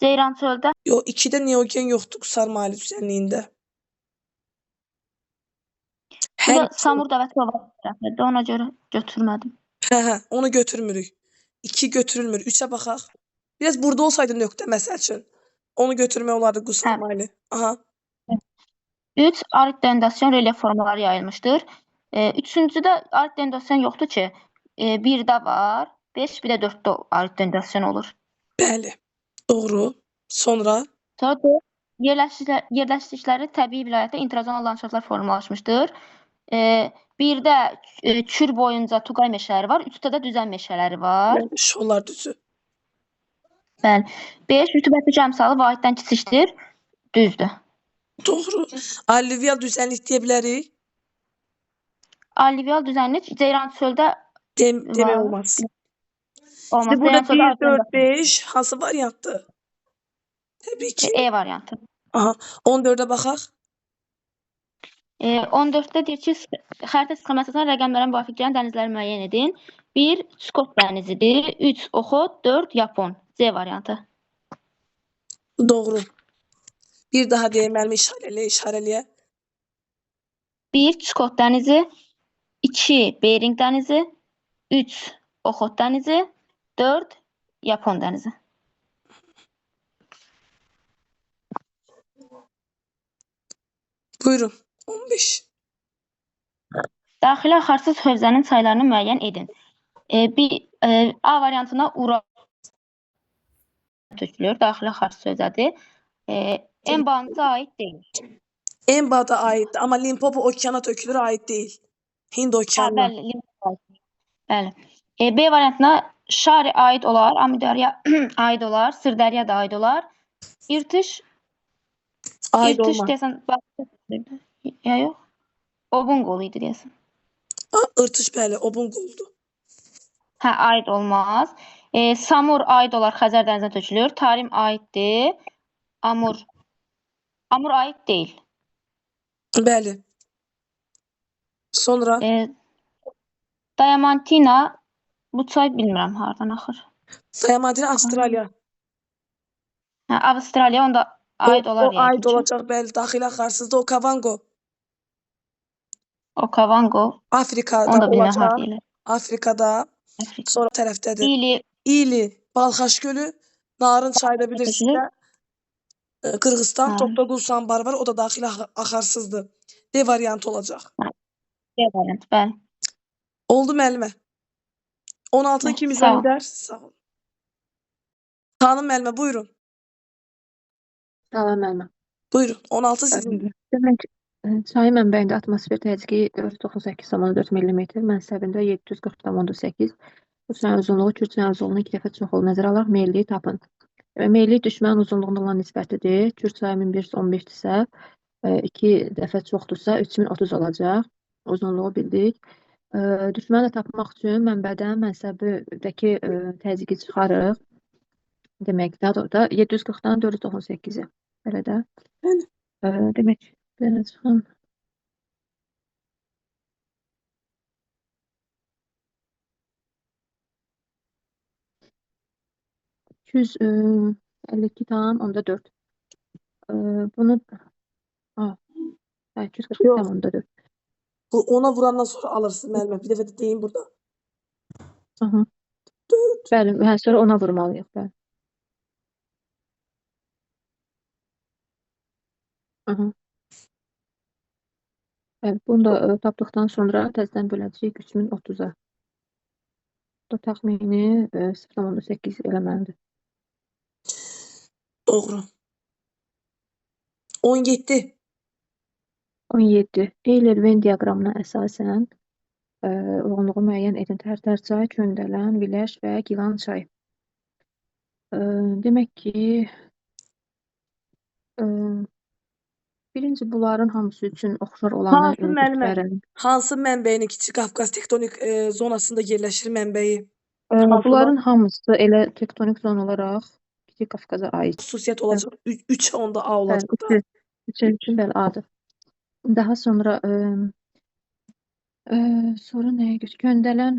Ceyran çöldə Yox, 2-də neogen yoxdur Qusar Mahalli düzənliyində. Hər Bu da iki. Samur Dəvəti Ovası tərəfində. Ona görə götürmədim. Hə, hə, onu götürmürük. 2 götürülmür. 3-ə baxaq. Biraz burada olsaydı nöqtə məsəl üçün. Onu götürmək olardı Qusar Hə. Mahalli. Aha. 3 arid denudasyon relyef formaları yayılmışdır. Üçüncüdə arid denudasyon yoxdur ki. 1-də var. 5, bir də 4-də arid denudasyon olur. Bəli. Doğru. Sonra Sonra 4 yerləşdikləri təbii vilayətdə intrazonal landşaftlar formalaşmışdır. 1-də Kür boyunca Tuqay meşələri var, 3-də də düzən meşələri var. Bəli, şollar düzü. Bəli. 5 rütubətli əmsalı vahiddən kiçikdir. Düzdür. Doğru. Alüvyal düzənlik deyə bilərik. Alüvyal düzənlik Ceyran çöldə Demək var. olmaz. Olmaz. İşte burada Ceyran çöldə 1, 4, 5 hansı variantdır? Təbii ki. E variantı. Aha. 14-ə baxaq. 14-də deyir ki, xəritə sxeması əsasında rəqəmlərə müvafiq gələn dənizləri müəyyən edin. 1 Çukot dənizidir, 3 Oxot, 4 Yapon. C variantı. Doğru. Bir daha deyək müəllimə işarələyə, işarələyə. 1 Çukot dənizi, 2 Bering dənizi, 3 Oxot dənizi, 4 Yapon dənizi. Buyurun. 15. Daxili axarsız hövzənin çaylarını müəyyən edin. A variantına Ural tökülür. Daxili axarsız hövzədir. Enbanıza aid deyil. Enba da aiddir, amma Limpopo okeana tökülür, aid deyil. Hind okeanına. Bəli, Limpopo. Bəli. B variantına Şari aid olar, Amudərya aid olar, Sırdərya da aid olar. İrtiş, Aid İrtiş olmaz. deyəsən başqa. Ya yox. Obun qolu idi deyəsən. Ha, Irtış bəli, Obun qoludur. Hə, aid olmaz. Samur aid olar, Xəzər dənizinə tökülür. Tarim aiddir. Amur. Amur aid deyil. Bəli. Sonra Diamantina bu çay bilmirəm hardan axır. Diamantina Avstraliya. Hə, Avstraliya onda aid olar O aid yəqin ki. olacaq, bəli, daxili axarsızdır. Okavango Okavango. Afrikada Onu da bilmirəm olacaq. harda yerləşir. Afrikada. Afrika. Sonra tərəfdədir. İli İli, Balxaş gölü, Narın çayı da bilirsiniz tökülür. də. Qırğızistan, Narın. Toktogul su anbarı var. O da daxili axarsızdır. D variantı olacaq. D variantı, bəli. Oldu müəllimə. 16-nı Bəli, kim sağ izah ol. edər? Sağ olun. Xanım müəllimə, buyurun. Salam müəllimə. Buyurun. 16 sizindir. Demək, çayın mənbəyində atmosfer təzyiqi 498,4 mm, mənsəbində 740,8. Bu çayın uzunluğu Kür çayın uzunluğunun 2 dəfə çox olur. Nəzərə alaraq meyilliyi tapın. Meyillik düşmənin uzunluğuna olan nisbətidir. Kür çayı 1515-dirsə, 2 dəfə çoxdursa 3030 olacaq. Uzunluğu bildik. Düşməni də tapmaq üçün mənbədən mənsəbidəki təzyiqi çıxarıq. Demək, daha doğrusu da 740-dan 498-i. Belə də. Bəli. Demək, belə çıxın. 252,4. Bunu 242,4. Bu ona vurandan sonra alırsın müəllimə. Bir dəfə də deyim burada. Aha. 4. Bəli, hə, sonra ona vurmalıyıq, bəli. Aha. Bəli, bunu da tapdıqdan sonra təzədən böləcəyik 3030-a. Bu da təxmini 0,8 eləməlidir. Doğru. 17. 17. Euler-Venn diaqramına əsasən uyğunluğu müəyyən edən Tərtər çayı, Köndələn, Viləş və Gilan çayı. Demək ki, birinci bunların hamısı üçün oxşar olanı Hansı müəllimə? götürərəm. Hansı mənbəyinin Kiçik Qafqaz tektonik zonasında yerləşir mənbəyi? Hansında? Bunların hamısı elə tektonik zon olaraq Kiçik Qafqaza aid. Xüsusiyyət olacaq. 3 onda A olacaq da. 3 üçün bəli A-dır. Daha sonra sonra nəyə götür? Köndələn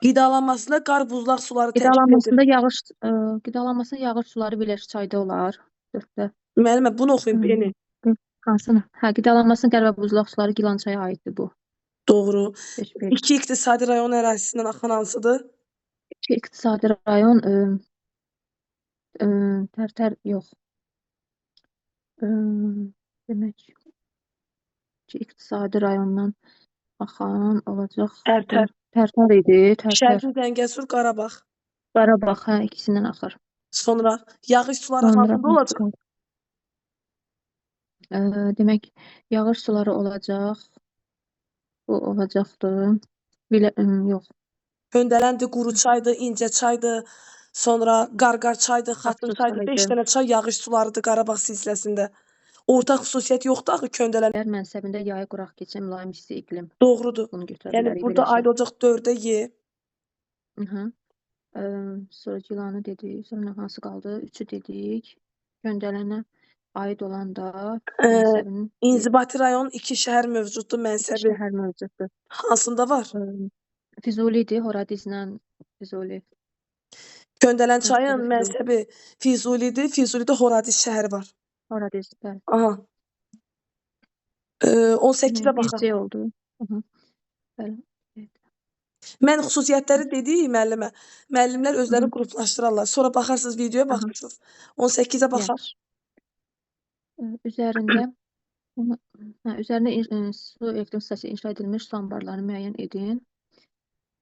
Qidalanmasında qar buzlaq suları təşkil edir. Qidalanmasında yağış suları Viləş çayda olar. 4-də. Müəllimə bunu oxuyun beni. Hansını? Hə, qidalanmasında qar və buzlaq suları Gilan çaya aiddir bu. Doğru. 5-1. 2 iqtisadi rayon ərazisindən axan hansıdır? 2 iqtisadi rayon Tərtər yox. Demək 2 iqtisadi rayondan axan olacaq. Tərtər. Tərtər idi, Tərtər. Şərqi Zəngəzur, Qarabağ. Qarabağ, hə, ikisindən axır. Sonra yağış suları hansında olacaq? Demək, yağış suları olacaq. Bu olacaqdır. Belə, yox. Köndələndir, quru çaydır, incə çaydır. Sonra Qarqar çaydır, Xatın çaydır. 5 dənə çay yağış sularıdır Qarabağ silsiləsində. Ortaq xüsusiyyət yoxdur axı köndələn. Mənsəbində yayı quraq keçən mülayim isti iqlim. Doğrudur. Bunu götürə Yəni bilərik burada belə aid olacaq 4-ə Y. Sonra Gilanı dedik. Sonra hansı qaldı? 3-ü dedik. Köndələnə aid olan da mənsəbinin İnzibati rayon 2 şəhər mövcuddur 2 mənsəbi. şəhər mövcuddur. Hansında var? Füzulidir, Horadizlə Füzuli. Köndələn çayın Mənsəbi mənsəbi Füzulidir. Füzulidə Horadiz şəhəri var. Horadiz, bəli. Aha. 18-ə baxaq. 1C oldu. Bəli. Evet. Mən xüsusiyyətləri dedik müəllimə. Müəllimlər özləri qruplaşdırarlar. Sonra baxarsınız videoya baxırsınız. 18-ə baxaq. Üzərində üzərində su elektrik stansiyası inşa edilmiş su anbarlarını müəyyən edin.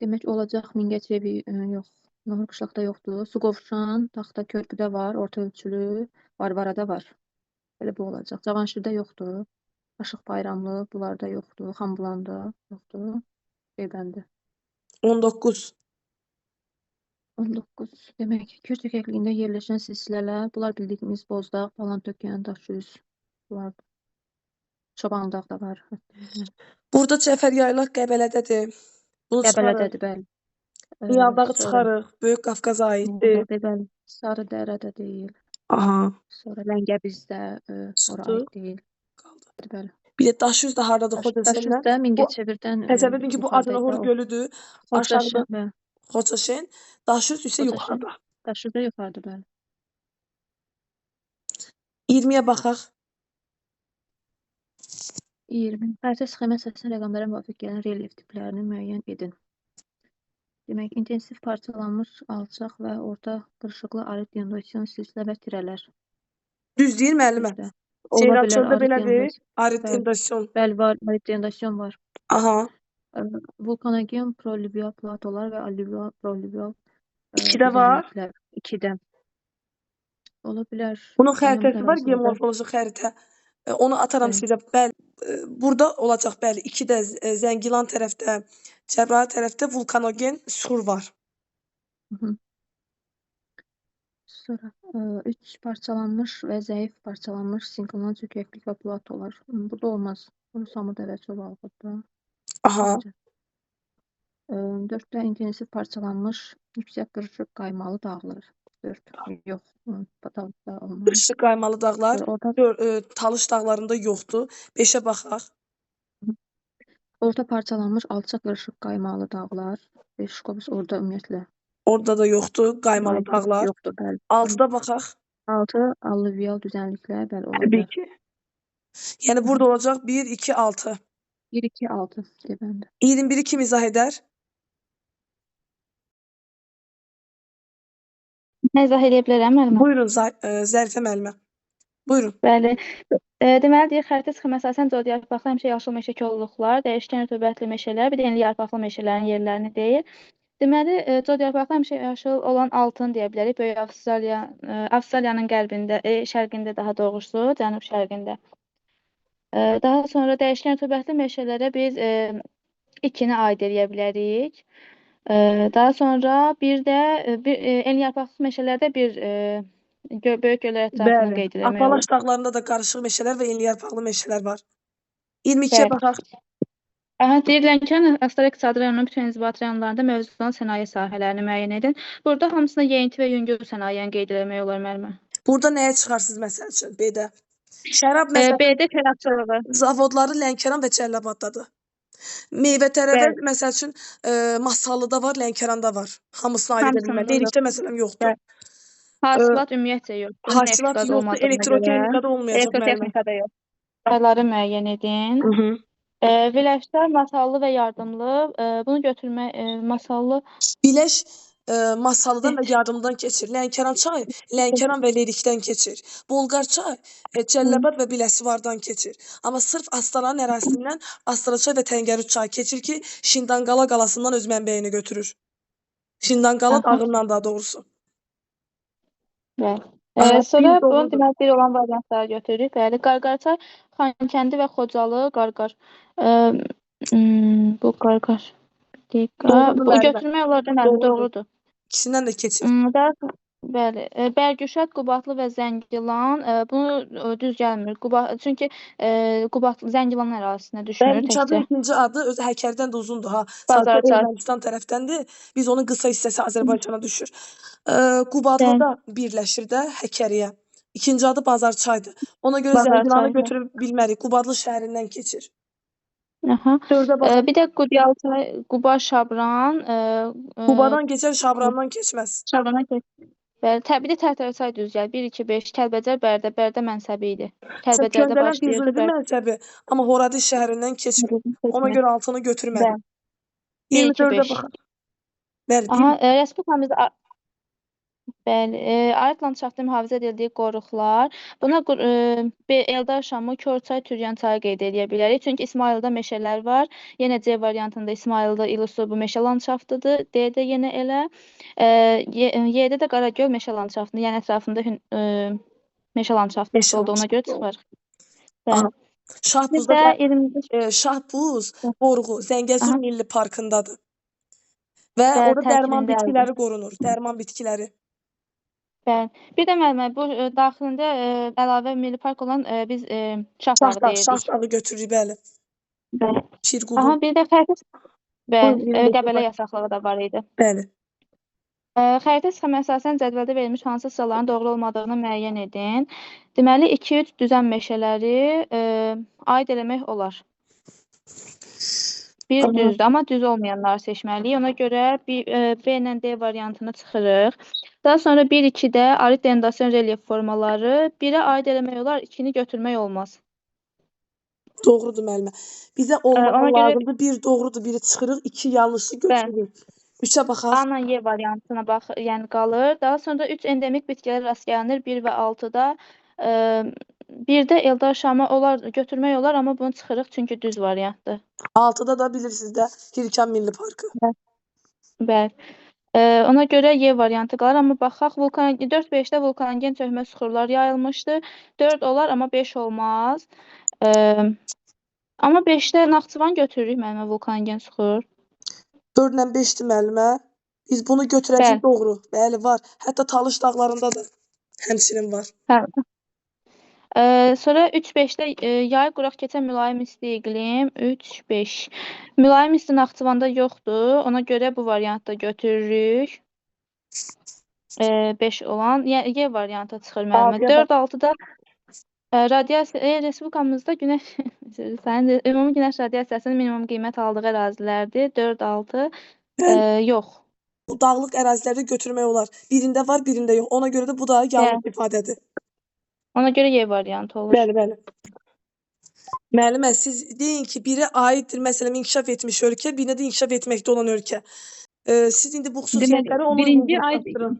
Demək olacaq Mingəçevi yox, Nohur qışlaqda yoxdur. Su qovşan, Taxta körpüdə var, orta ölçülü, Varvarada var. Belə bu olacaq. Cavanşirdə yoxdur. Aşıq Bayramlı bunlarda yoxdur. Xambulanda yoxdur. Beybəndi. 19. 19. Demək, Kür çökəkliyində yerləşən silsilələr, bunlar bildiyimiz Bozdağ, Palantökən, Daşüz, bunlardır. Çobandağ da var. Burada Cəfər Yaylaq Qəbələdədir. Bunu çıxarıq. Qəbələdədir, bəli. Miyandağı Sonra çıxarıq. Böyük Qafqaza aiddir. Miyandağı, bəli. Sarı Dərə də deyil. Aha. Sonra Ləngəbizdə ora Çıxdı. aid deyil. Qaldı. Bəli. Bir də Daşüz də hardadır Daşüz Xocaşəndən? də Bu Mingəçevirdən təsəvvür edin ki, bu yuxarıda Adanahor o. gölüdür. Aşağıda Xocaşen, bəli. Xocaşen, Daşüz isə Xocaşen. yuxarıda. Daşüz də yuxarıda, bəli. 20-yə baxaq. 20. Xəritə sxema əsasən rəqəmlərə müvafiq gələn relyef tiplərini müəyyən edin. Demək, intensiv parçalanmış, alçaq və orta qırışıqlı arid denudasyon silsilə və tirələr. Düz deyir müəllimə. Düzdür. Ola Ceyran bilər çöldə arid belədir. denudasyon. Arid Bəli. denudasyon. Bəli, var, arid denudasyon var. Aha. Vulkanogen prolüvial platolar və allüvial prolüvial 2-də var. düzənliklər. 2-də. Ola bilər. Bunun Onun xəritəsi var, ərazində. geomorfoloji xəritə. Onu ataram Bəli. sizə. Bəli, burada olacaq, bəli, 2-də Zəngilan tərəfdə, Cəbrayıl tərəfdə vulkanogen süxur var. Hı -hı. Sonra 3 parçalanmış və zəif parçalanmış sinkronal çökəklik və platolar. Burada olmaz. Bunu Samurdəvə Çobalıqda. Aha. Məncə. 4-də intensiv parçalanmış yüksək qırışıq qaymalı dağlar. 4. Yox, dağda olmaz. Qırışıq qaymalı dağlar Sonra orta Talış dağlarında yoxdur. 5-ə baxaq. Orta parçalanmış alçaq qırışıq qaymalı dağlar. 5 qobus orada ümumiyyətlə. Orada da yoxdur qaymalı Aid dağlar. yoxdur, bəli. 6-da baxaq. 6 allüvial düzənliklər, bəli, ola Təbii bilər. ki. Yəni burada olacaq 1, 2, 6. 1, 2, 6 deməli. 21-i kim izah edər? Mən izah eləyə bilərəm müəllimə. Buyurun Zərifə müəllimə. Buyurun. Bəli. Deməli deyir, xəritə sxeması əsasən cod yarpaqlı həmişə yaşıl meşə kolluqlar, dəyişkən rütubətli meşələr, bir də enli yarpaqlı meşələrin yerlərini deyir. Deməli, cod yarpaqlı həmişə yaşıl olan altın deyə bilərik. Böyük Avstraliya, Avstraliyanın qərbində, şərqində daha doğrusu, cənub-şərqində. Daha sonra dəyişkən rütubətli meşələrə biz 2-ni aid eləyə bilərik. Daha sonra bir də enli yarpaqlı meşələrdə bir böyük göllər ətrafını Bəli. qeyd eləmək olar. Appalaç dağlarında da qarışıq meşələr və enli yarpaqlı meşələr var. 22-yə Bəli. baxaq. Aha, deyir, Lənkəran Astara İqtisadi rayonunun bütün inzibati rayonlarında mövcud olan sənaye sahələrini müəyyən edin. Burada hamısına yeyinti və yüngül sənayeni qeyd eləmək olar müəllimə. Burada nəyə çıxarsınız məsəl üçün B-də? Şərab məsəl B-də şərabçılığı. zavodları Lənkəran və Cəllabaddadır. Meyvə tərəvəz Bəli. məsəl üçün Masallıda var, Lənkəranda var. Hamısını aid edə bilmər. Hamısında Lerikdə məsələn yoxdur. Bəli. Hasilat ümumiyyətcə yoxdur. Neft Hasilat qaz yoxdur, olmadığına görə. elektrotexnikada olmayacaq müəllimə. Elektrotexnikada yox. Sayları müəyyən edin. Hı -hı. Viləşlər Masallı və Yardımlı. Bunu götürmək Masallı. Biləş Masallıdan və Yardımlıdan keçir. Lənkəran çayı Lənkəran və Lerikdən keçir. Bolqar çayı Cəllabad və Biləsuvardan keçir. Amma sırf Astaranın ərazisindən Astara çayı və Təngərüd çayı keçir ki, Şindanqala qalasından öz mənbəyini götürür. Şindanqala dağından daha doğrusu. Bəli. Aha, Sonra bir bunun doğrudur. deməli bir olan variantları götürürük. Bəli, Qarqarçay, Xankəndi və Xocalı, Qarqar. Bu Qarqar. Bir dəqiqə. Doğrudur Bu müəllimə. götürmək olar deməli, Doğrudur. doğrudur. İkisindən də keçir. Daha bəli, Bərgüşad, Qubadlı və Zəngilan, bunu düz gəlmir. Çünki Qubadlı Zəngilan ərazisinə düşmür Bərgüşadın təkcə. ikinci adı özü Həkərdən də uzundur ha. Sadəcə Bazarçay. Ermənistan tərəfdəndir. Biz onun qısa hissəsi Azərbaycana düşür. Qubadlıda birləşir də Həkəriyə. İkinci adı Bazarçaydır. Ona görə Zəngilanı Bazarçay. götürə bilmərik. Qubadlı şəhərindən keçir. Aha. 4-ə baxaq. Bir də Qudyalçay, Quba, Şabran, Qubadan keçər, Şabrandan keçməz. Şabrana keç. Bəli, bir də Tərtərçay düz gəl. 1 2 5 Kəlbəcər, Bərdə, Bərdə mənsəbi idi. Kəlbəcərdə Köndələn başlayırdı. Füzuli mənsəbi, amma Horadiz şəhərindən keçmir. Ona görə altını götürmədim. Bəli. 1 2 24-ə 5. baxaq. Bəli, Aha, Respublikamızda bəli, arid landşaftda mühafizə edildiyi qoruqlar. Buna Eldar Şamı, Korçay, Türyan çayı qeyd eləyə bilərik. Çünki İsmayılda meşələr var. Yenə C variantında İsmayılda İlısu bu meşə landşaftıdır. D-də yenə elə. Y-də də Qaragöl meşə landşaftını, yəni ətrafında meşə landşaftı Meşə olduğuna görə landşaftı. çıxar. Aha. Bəli. Şahbuzda Bir də 25 Şahbuz qoruğu Zəngəzur Aha. Milli Parkındadır. Və Bəli, orada dərman tərkibində bitkiləri qorunur. Dərman bitkiləri. Bəli. Bir də müəllimə, bu daxilində əlavə milli park olan biz Şah Dağı Şah Dağı, deyirdik. Şah Dağı götürürük, bəli. Bəli. Pirqulu. Aha, bir də xəritə, bəli, Buyurun, Qəbələ yasaqlığı da var idi. Bəli. Xəritə sxeminə əsasən cədvəldə verilmiş hansı sıraların doğru olmadığını müəyyən edin. Deməli, 2-3 düzən meşələri aid eləmək olar. Bir düzdür, amma düz olmayanları seçməliyik. Ona görə B ilə D variantını çıxırıq. Daha sonra 1-2-də arid denudasyon relyef formaları 1-ə aid eləmək olar, 2-ni götürmək olmaz. Doğrudur müəllimə. Bizə olmağı Ona görə lazımdır. Bir doğrudur, biri çıxırıq, 2 yanlışı götürürük. 3-ə baxaq. A ilə Y variantına bax, yəni qalır. Daha sonra 3 endemik bitkilər rast gəlinir 1 və 6-da. 1-də Eldar Şama olar, götürmək olar, amma bunu çıxırıq çünki düz variantdır. 6-da da bilirsiniz də Hirkan Milli Parkı. Bəli. Ona görə Y variantı qalır, amma baxaq 4-5-də vulkanogen çökmə süxurlar yayılmışdı. 4 olar, amma 5 olmaz. Amma 5-də Naxçıvan götürürük müəllimə vulkanogen süxur. 4 ilə 5-dir müəllimə. Biz bunu götürəcəyik, doğru. Bəli, var. Hətta Talış dağlarında da həmçinin var. Hə. Sonra 3-5-də yay quraq keçən mülayim isti iqlim. 3-5. Mülayim isti Naxçıvanda yoxdur. Ona görə bu variantda götürürük. 5 olan. Yəni Y variantı çıxır müəllimə. 4-6-da radiasiya respublikamızda günəş ümumi günəş radiasiyasının minimum qiymət aldığı ərazilərdir. 4-6 yox. Bu dağlıq ərazilərdə götürmək olar. Birində var, birində yox. Ona görə də bu da yanlış ifadədir. Ona görə Y variantı olur. Bəli, bəli. Müəllimə, siz deyin ki, biri aiddir, məsələn, inkişaf etmiş ölkə, birinə də inkişaf etməkdə olan ölkə. Siz indi bu xüsusiyyətləri ona birinci aid uyğunlaşdırın.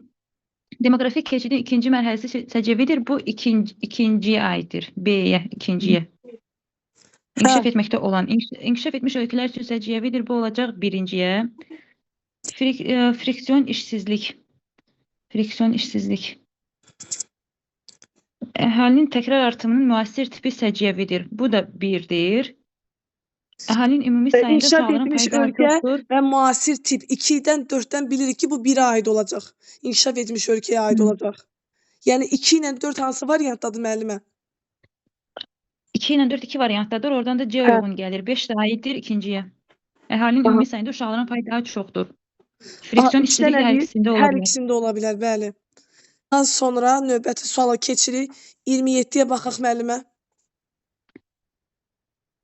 Demoqrafik keçidin ikinci mərhələsi səciyyəvidir. Bu ikinciyə aiddir. B-yə, ikinciyə. İnkişaf etməkdə olan, inkişaf etmiş ölkələr üçün səciyyəvidir. Bu olacaq birinciyə. Friksion işsizlik. Friksion işsizlik. Əhalinin təkrar artımının müasir tipi səciyyəvidir. Bu da birdir. Əhalinin ümumi sayında İnkişaf uşaqların etmiş payı daha ölkə çoxdur. və müasir tip 2-dən 4-dən bilirik ki, bu 1-ə aid olacaq. İnkişaf etmiş ölkəyə aid olacaq. Yəni 2 ilə 4 hansı variantdadır müəllimə? 2 ilə 4 2 variantdadır. Oradan da C uyğun gəlir. 5 də aiddir ikinciyə. Əhalinin ümumi sayında uşaqların payı daha çoxdur. Friksion işsizlik hər ikisində ola Hər bilər. ikisində ola bilər, bəli. Daha sonra növbəti suala keçirik. 27-yə baxaq müəllimə.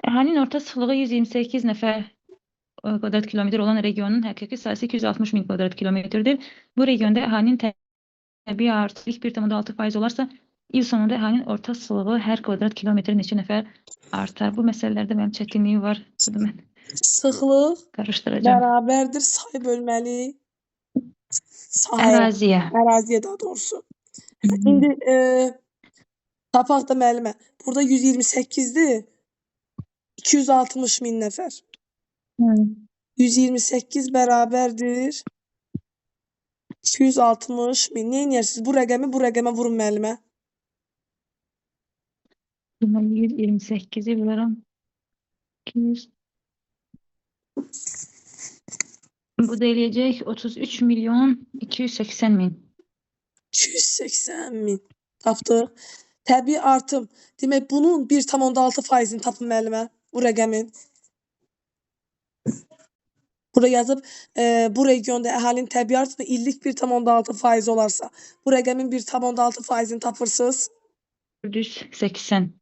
Əhalinin orta sıxlığı 128 nəfər kvadrat kilometr olan regionun həqiqi sahəsi 260 min kvadrat kilometrdir. Bu regionda əhalinin təbii artımı 1,6% olarsa, il sonunda əhalinin orta sıxlığı hər kvadrat kilometr neçə nəfər artar? Bu məsələlərdə mənim çətinliyim var. Bunu mən Sıxlıq qarışdıracağam. bərabərdir say bölməli sahəyə. Əraziyə. Əraziyə daha doğrusu. İndi tapaq da müəllimə. Burada 128-dir. 260 min nəfər. 128 bərabərdir 260 min. Nə edirsiniz? Bu rəqəmi bu rəqəmə vurun müəllimə. Deməli 128-i vururam. 200. Bu da eləyəcək 33 milyon 280 min. 280 min. Tapdıq. Təbii artım. Demək, bunun 1,6%-ni tapın müəllimə. Bu rəqəmin. Burada yazıb, bu regionda əhalinin təbii artımı illik 1,6% olarsa, bu rəqəmin 1,6%-ni tapırsınız. 480.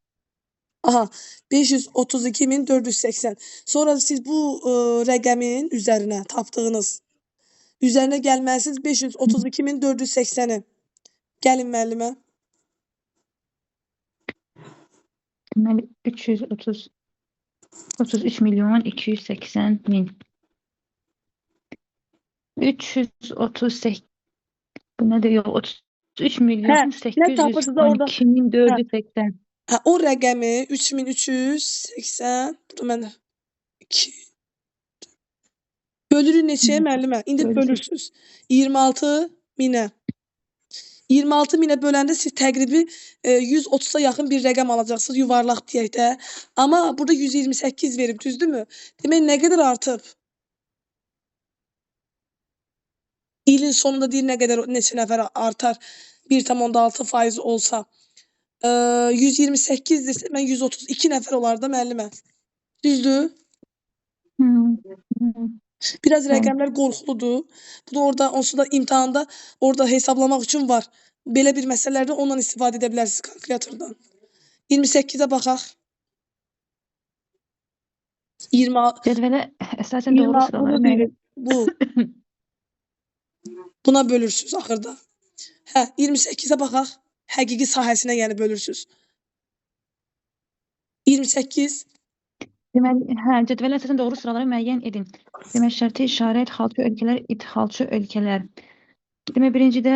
Aha, 532.480. Sonra siz bu rəqəmin üzərinə tapdığınız üzərinə gəlməlisiniz 532.480-i. Gəlin müəllimə. Deməli 330 33 milyon 280 min. 338 bu nədir? Yox, 33 milyon Nə tapırsınız da orada? 812 min 480. Hə, o rəqəmi 3380, burada mən 2 bölürük neçəyə müəllimə? İndi bölürsünüz. 26 minə. 26 minə böləndə siz təqribi 130-a yaxın bir rəqəm alacaqsınız, yuvarlaq deyək də. Amma burada 128 verib, düzdürmü? Demək, nə qədər artıb? İlin sonunda deyir nə qədər, neçə nəfər artar. 1,6% olsa, 128-dirsə, mən 132 nəfər olar da müəllimə. Düzdür? Biraz rəqəmlər qorxuludur. Bunu orada, onsuz da imtahanda orada hesablamaq üçün var. Belə bir məsələlərdə ondan istifadə edə bilərsiniz kalkulyatordan. 28-ə baxaq. 20, Cədvələ əsasən doğru 20 sıraları bunu müəyyən deyilir. Bu. Buna bölürsünüz axırda. Hə, 28-ə baxaq. Həqiqi sahəsinə yəni bölürsünüz. 28. Deməli, hə, cədvələ əsasən doğru sıraları müəyyən edin. Demək, şərti işarə idxalçı ölkələr, idxalçı ölkələr. Demək, birincidə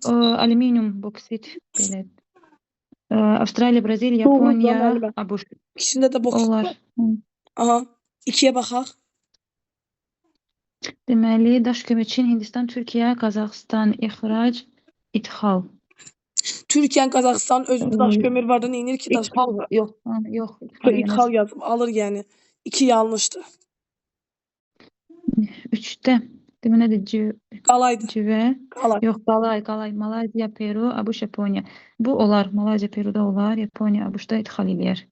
o, alüminium, boksit, belə. Avstraliya, Braziliya, Doğrudur, Yaponiya, müəllimə. ABŞ. İkisində də boksit Olar. var. Aha. 2-yə baxaq. Deməli, daş kömür Çin, Hindistan, Türkiyə, Qazaxıstan, ixrac, idxal. Türkiyənin, Qazaxıstanın özündə daş kömür var da, nə edir ki daş İdxal, kömür? yox, ha, yox, idxal eləməz. İdxal yazıb alır yəni. 2 yanlışdır. 3-də, demək nədir? Qalaydı. Civə. Qalay. Yox, qalay, qalay. Malayziya, Peru, ABŞ, Yaponiya. Bu olar. Malayziya, Peruda olar. Yaponiya, ABŞ-da idxal eləyər.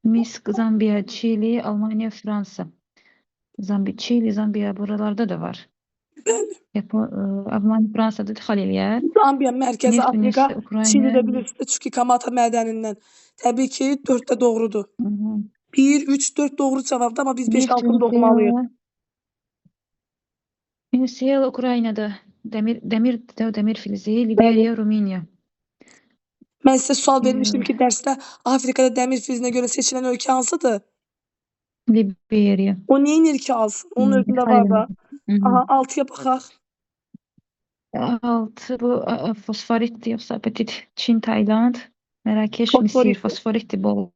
Misk, Zambiya, Çili, Almaniya, Fransa. Zambiya, Çili, Zambiya buralarda da var. Bəli. Almaniya, Fransada idxal eləyər. Zambiya, Mərkəzi Neft, Afrika, Tunisi, Ukrayna. Çilidə bilirsiniz Chuquicamata mədənindən. Təbii ki, 4 də doğrudur. 1, 3, 4 doğru cavabdır, amma biz 5, Neft, 6-nı doğmalıyıq. Venezuela, Ukraynada demir, demir, demir filizi, Liberiya, Rumıniya. Mən sizə sual vermişdim ki, dərsdə Afrikada dəmir filizinə görə seçilən ölkə hansıdır? Liberiya. O nə edir ki alsın? Onun özündə İdxal var da. eləməz. Aha, 6-ya baxaq. 6 bu fosforitdir yoxsa apatit. Çin, Tayland, Mərakeş, Misir. Fosforitdir. Fosforitdir bol.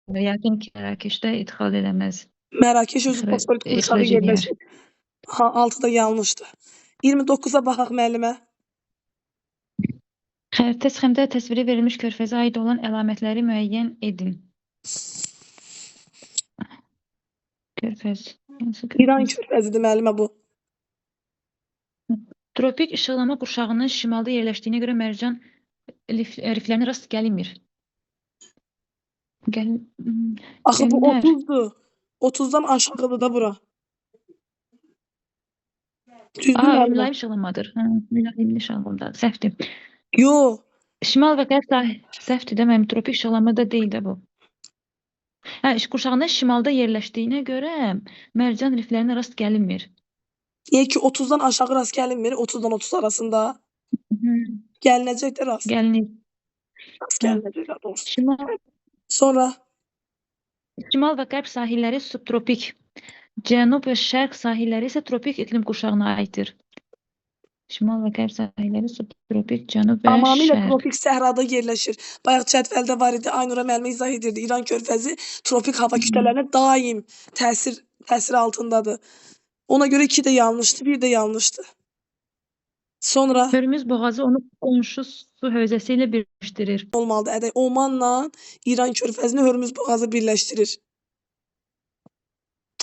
Yəqin ki, Mərakeşdə idxal eləməz. Mərakeş özü fosforit qurşağı İxrac eləyər. yerləşir. Ha, 6 da yanlışdır. 29-a baxaq müəllimə. Xəritə sxemdə təsviri verilmiş körfəzə aid olan əlamətləri müəyyən edin. Körfəz. Hansı İran körfəz? körfəzidir müəllimə bu. Tropik işıqlama qurşağının şimalda yerləşdiyinə görə mərcan riflərinə rast gəlinmir. Axı bu Gəlinər. 30-dur. 30-dan aşağıdır da bura. Düzdür Aa, müəllimə? mülayim işıqlamadır. Hə, mülayim işıqlamadır. Səhvdir. Yox. Şimal və qərb sahil səhvdir də mənim tropik işıqlama da deyil də bu. Hə, qurşağının şimalda yerləşdiyinə görə mərcan riflərinə rast gəlinmir. Niyə ki 30-dan aşağı rast gəlinmir? 30-dan 30 arasında gəlinəcək də rast. Gəlinir. Rast Hə. gəlinəcək daha doğrusu. Şimal Sonra Şimal və qərb sahilləri subtropik, cənub və şərq sahilləri isə tropik iqlim qurşağına aiddir. Şimal və qərb sahilləri subtropik, cənub və tamamilə şərq. tropik səhrada yerləşir. Bayaq cədvəldə var idi. Aynura müəllimə izah edirdi. İran körfəzi tropik hava kütlələrinə daim təsir altındadır. Ona görə 2 də yanlışdır, 1 də yanlışdır. Sonra Hörmüz boğazı onu qonşu su hövzəsi ilə birləşdirir. olmalıdır. Ədək Omanla İran körfəzini Hörmüz boğazı birləşdirir.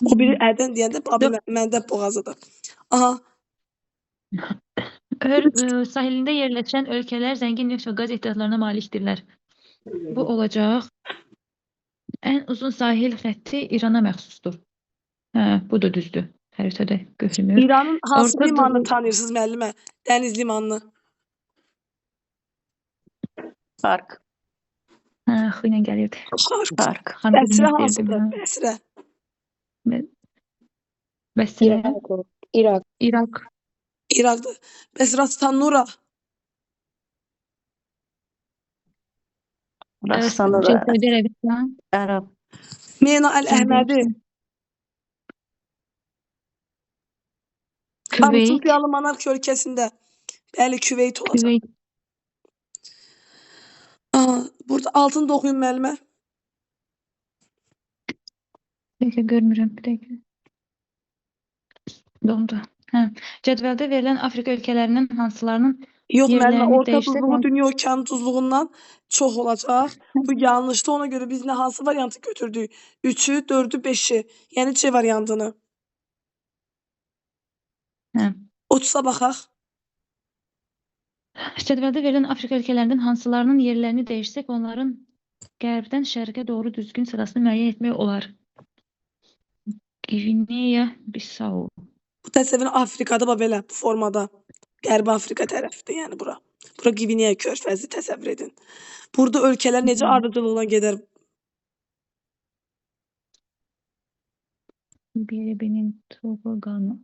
O biri Ərdən deyəndə Babi Məndəb boğazıdır. Aha, Sahilində yerləşən ölkələr zəngin neft və qaz ehtiyatlarına malikdirlər. Bu olacaq. Ən uzun sahil xətti İrana məxsusdur. Hə, bu da düzdür. Xəritədə görünür. İranın hansı Orta limanını Doğu tanıyırsınız müəllimə? Dəniz limanını. Park. Hə, x ilə gəlirdi. Xark. Park. Xan Bəsrə deyirdim, hansıdır? hə. Bəsrə. Bəsrə, İraq. İraq. İraq. İraqdır. Bəs Rastanura? Rastanura. Səudiyyə Ərəbistan. Ərəb. Mena Səudiyyə Əl-Əhmədi. Ərəbistan. Küveyt. Suriyalı monarxiya ölkəsində. Bəli, Küveyt olacaq. Küveyt. Aha, burada altını da oxuyun müəllimə. Bir dəqiqə görmürəm, bir dəqiqə. Dondu. Hə. Cədvəldə verilən Afrika ölkələrinin hansılarının Yox müəllimə, yerlərini orta dəyişsək duzluğu dünya okeanı duzluğundan çox olacaq. Bu yanlışdır. Ona görə biz nə hansı variantı götürdük? 3-ü, 4-ü, 5-i. Yəni C variantını. Hə. 30-a baxaq. Cədvəldə verilən Afrika ölkələrinin hansılarının yerlərini dəyişsək, onların qərbdən şərqə doğru düzgün sırasını müəyyən etmək olar. Gvineya Bissau. Bu təsəvvürün Afrikada bax belə bu formada. Qərbi Afrika tərəfidir, yəni bura. Bura Gvineya körfəzi təsəvvür edin. Burada ölkələr necə ardıcıllıqla gedər? Liberia, Benin, Togo, Qana.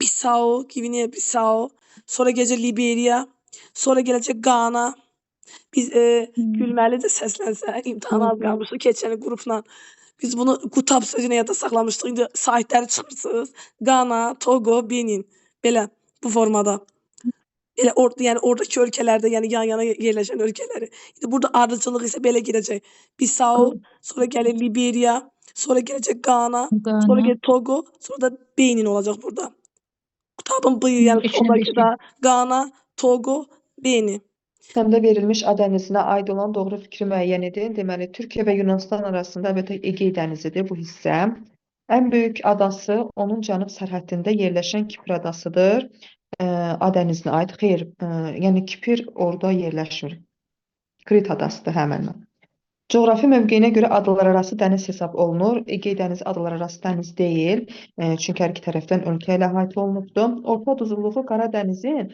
Bissau, Gvineya Bissau, sonra gələcək Liberiya, sonra gələcək Qana. Biz gülməli də səslənsə, imtahana az qalmışdı keçən il qrupla. Biz bunu qutab sözü ilə yadda saxlamışdıq. İndi saitləri çıxırsınız. Qana, Togo, Benin. Belə bu formada. Elə yəni oradakı ölkələrdə, yəni yan-yana yerləşən ölkələri. İndi burada ardıcıllıq isə belə gedəcək. Bissau, sonra gəlir Liberiya, sonra gələcək Qana, sonra gəlir Togo, sonra da Benin olacaq burada. Qutabın B, yəni sondakı da Qana, Togo, Benin. Sistemdə verilmiş A dənizinə aid olan doğru fikri müəyyən edin. Deməli, Türkiyə və Yunanistan arasında əlbəttə Egey dənizidir bu hissə. Ən böyük adası onun cənub sərhəddində yerləşən Kipr adasıdır. A dənizinə aid. Xeyr, yəni Kipr orada yerləşmir. Krit adasıdır həmən. Coğrafi mövqeyinə görə adalararası dəniz hesab olunur. Egey dənizi adalararası dəniz deyil. Çünki hər iki tərəfdən ölkə ilə əhatə olunubdur. Orta duzluluğu Qara dənizin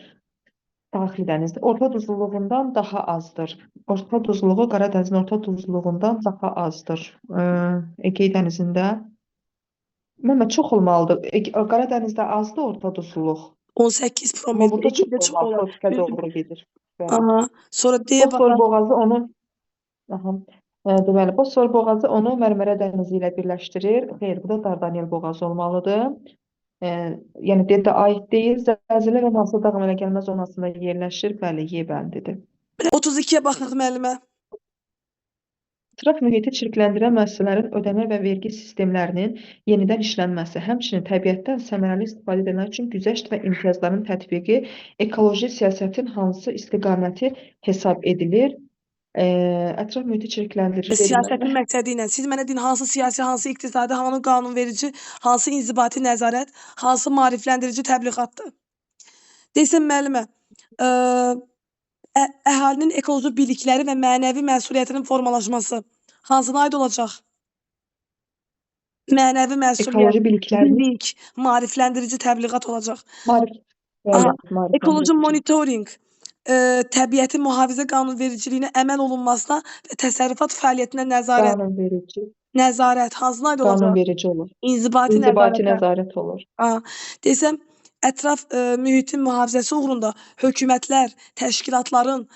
daxili dənizdir. Orta duzluluğundan daha azdır. Orta duzluluğu Qara dənizin orta duzluluğundan daha azdır. Egey dənizində Məmmə çox olmalıdır. Qara dənizdə azdır orta duzluluq. 18 Amma promil. burada çox Egeydə çox olmalı. olar. Tropikə doğru gedir. Bəli. Aha. Sonra D-yə Bosfor baxaq. boğazı onu aha. Deməli, Bosfor boğazı onu Mərmərə dənizi ilə birləşdirir. Xeyr, bu da Dardanel boğazı olmalıdır. Yəni D də aid deyil. Zəlzələ və Nasır dağ əmələ gəlmə zonasında yerləşir. Bəli, Y bəndidir. 32-yə baxaq müəllimə. Ətraf mühiti çirkləndirən müəssisələrin ödəmə və vergi sistemlərinin yenidən işlənməsi, həmçinin təbiətdən səmərəli istifadə edənlər üçün güzəşt və imtiyazların tətbiqi ekoloji siyasətin hansı istiqaməti hesab edilir? Ətraf mühiti çirkləndirici Siyasətin məqsədi ilə. Siz mənə deyin hansı siyasi, hansı iqtisadi, hansı qanunverici, hansı inzibati nəzarət, hansı maarifləndirici təbliğatdır? Desəm müəllimə, əhalinin ekoloji bilikləri və mənəvi məsuliyyətinin formalaşması hansına aid olacaq? Mənəvi məsuliyyət, Ekoloji biliklərinin bilik, maarifləndirici təbliğat olacaq. Maarif, Aha, bəli, ekoloji maarifləndirici. monitorinq, təbiətin mühafizə qanunvericiliyinə əməl olunmasına və təsərrüfat fəaliyyətinə nəzarət. Qanunverici. Nəzarət hansına aid olacaq? Qanunverici olur. İnzibati İnzibati nəzarətə. nəzarət olur. Aha, desəm, ətraf mühitin mühafizəsi uğrunda hökumətlər, təşkilatların,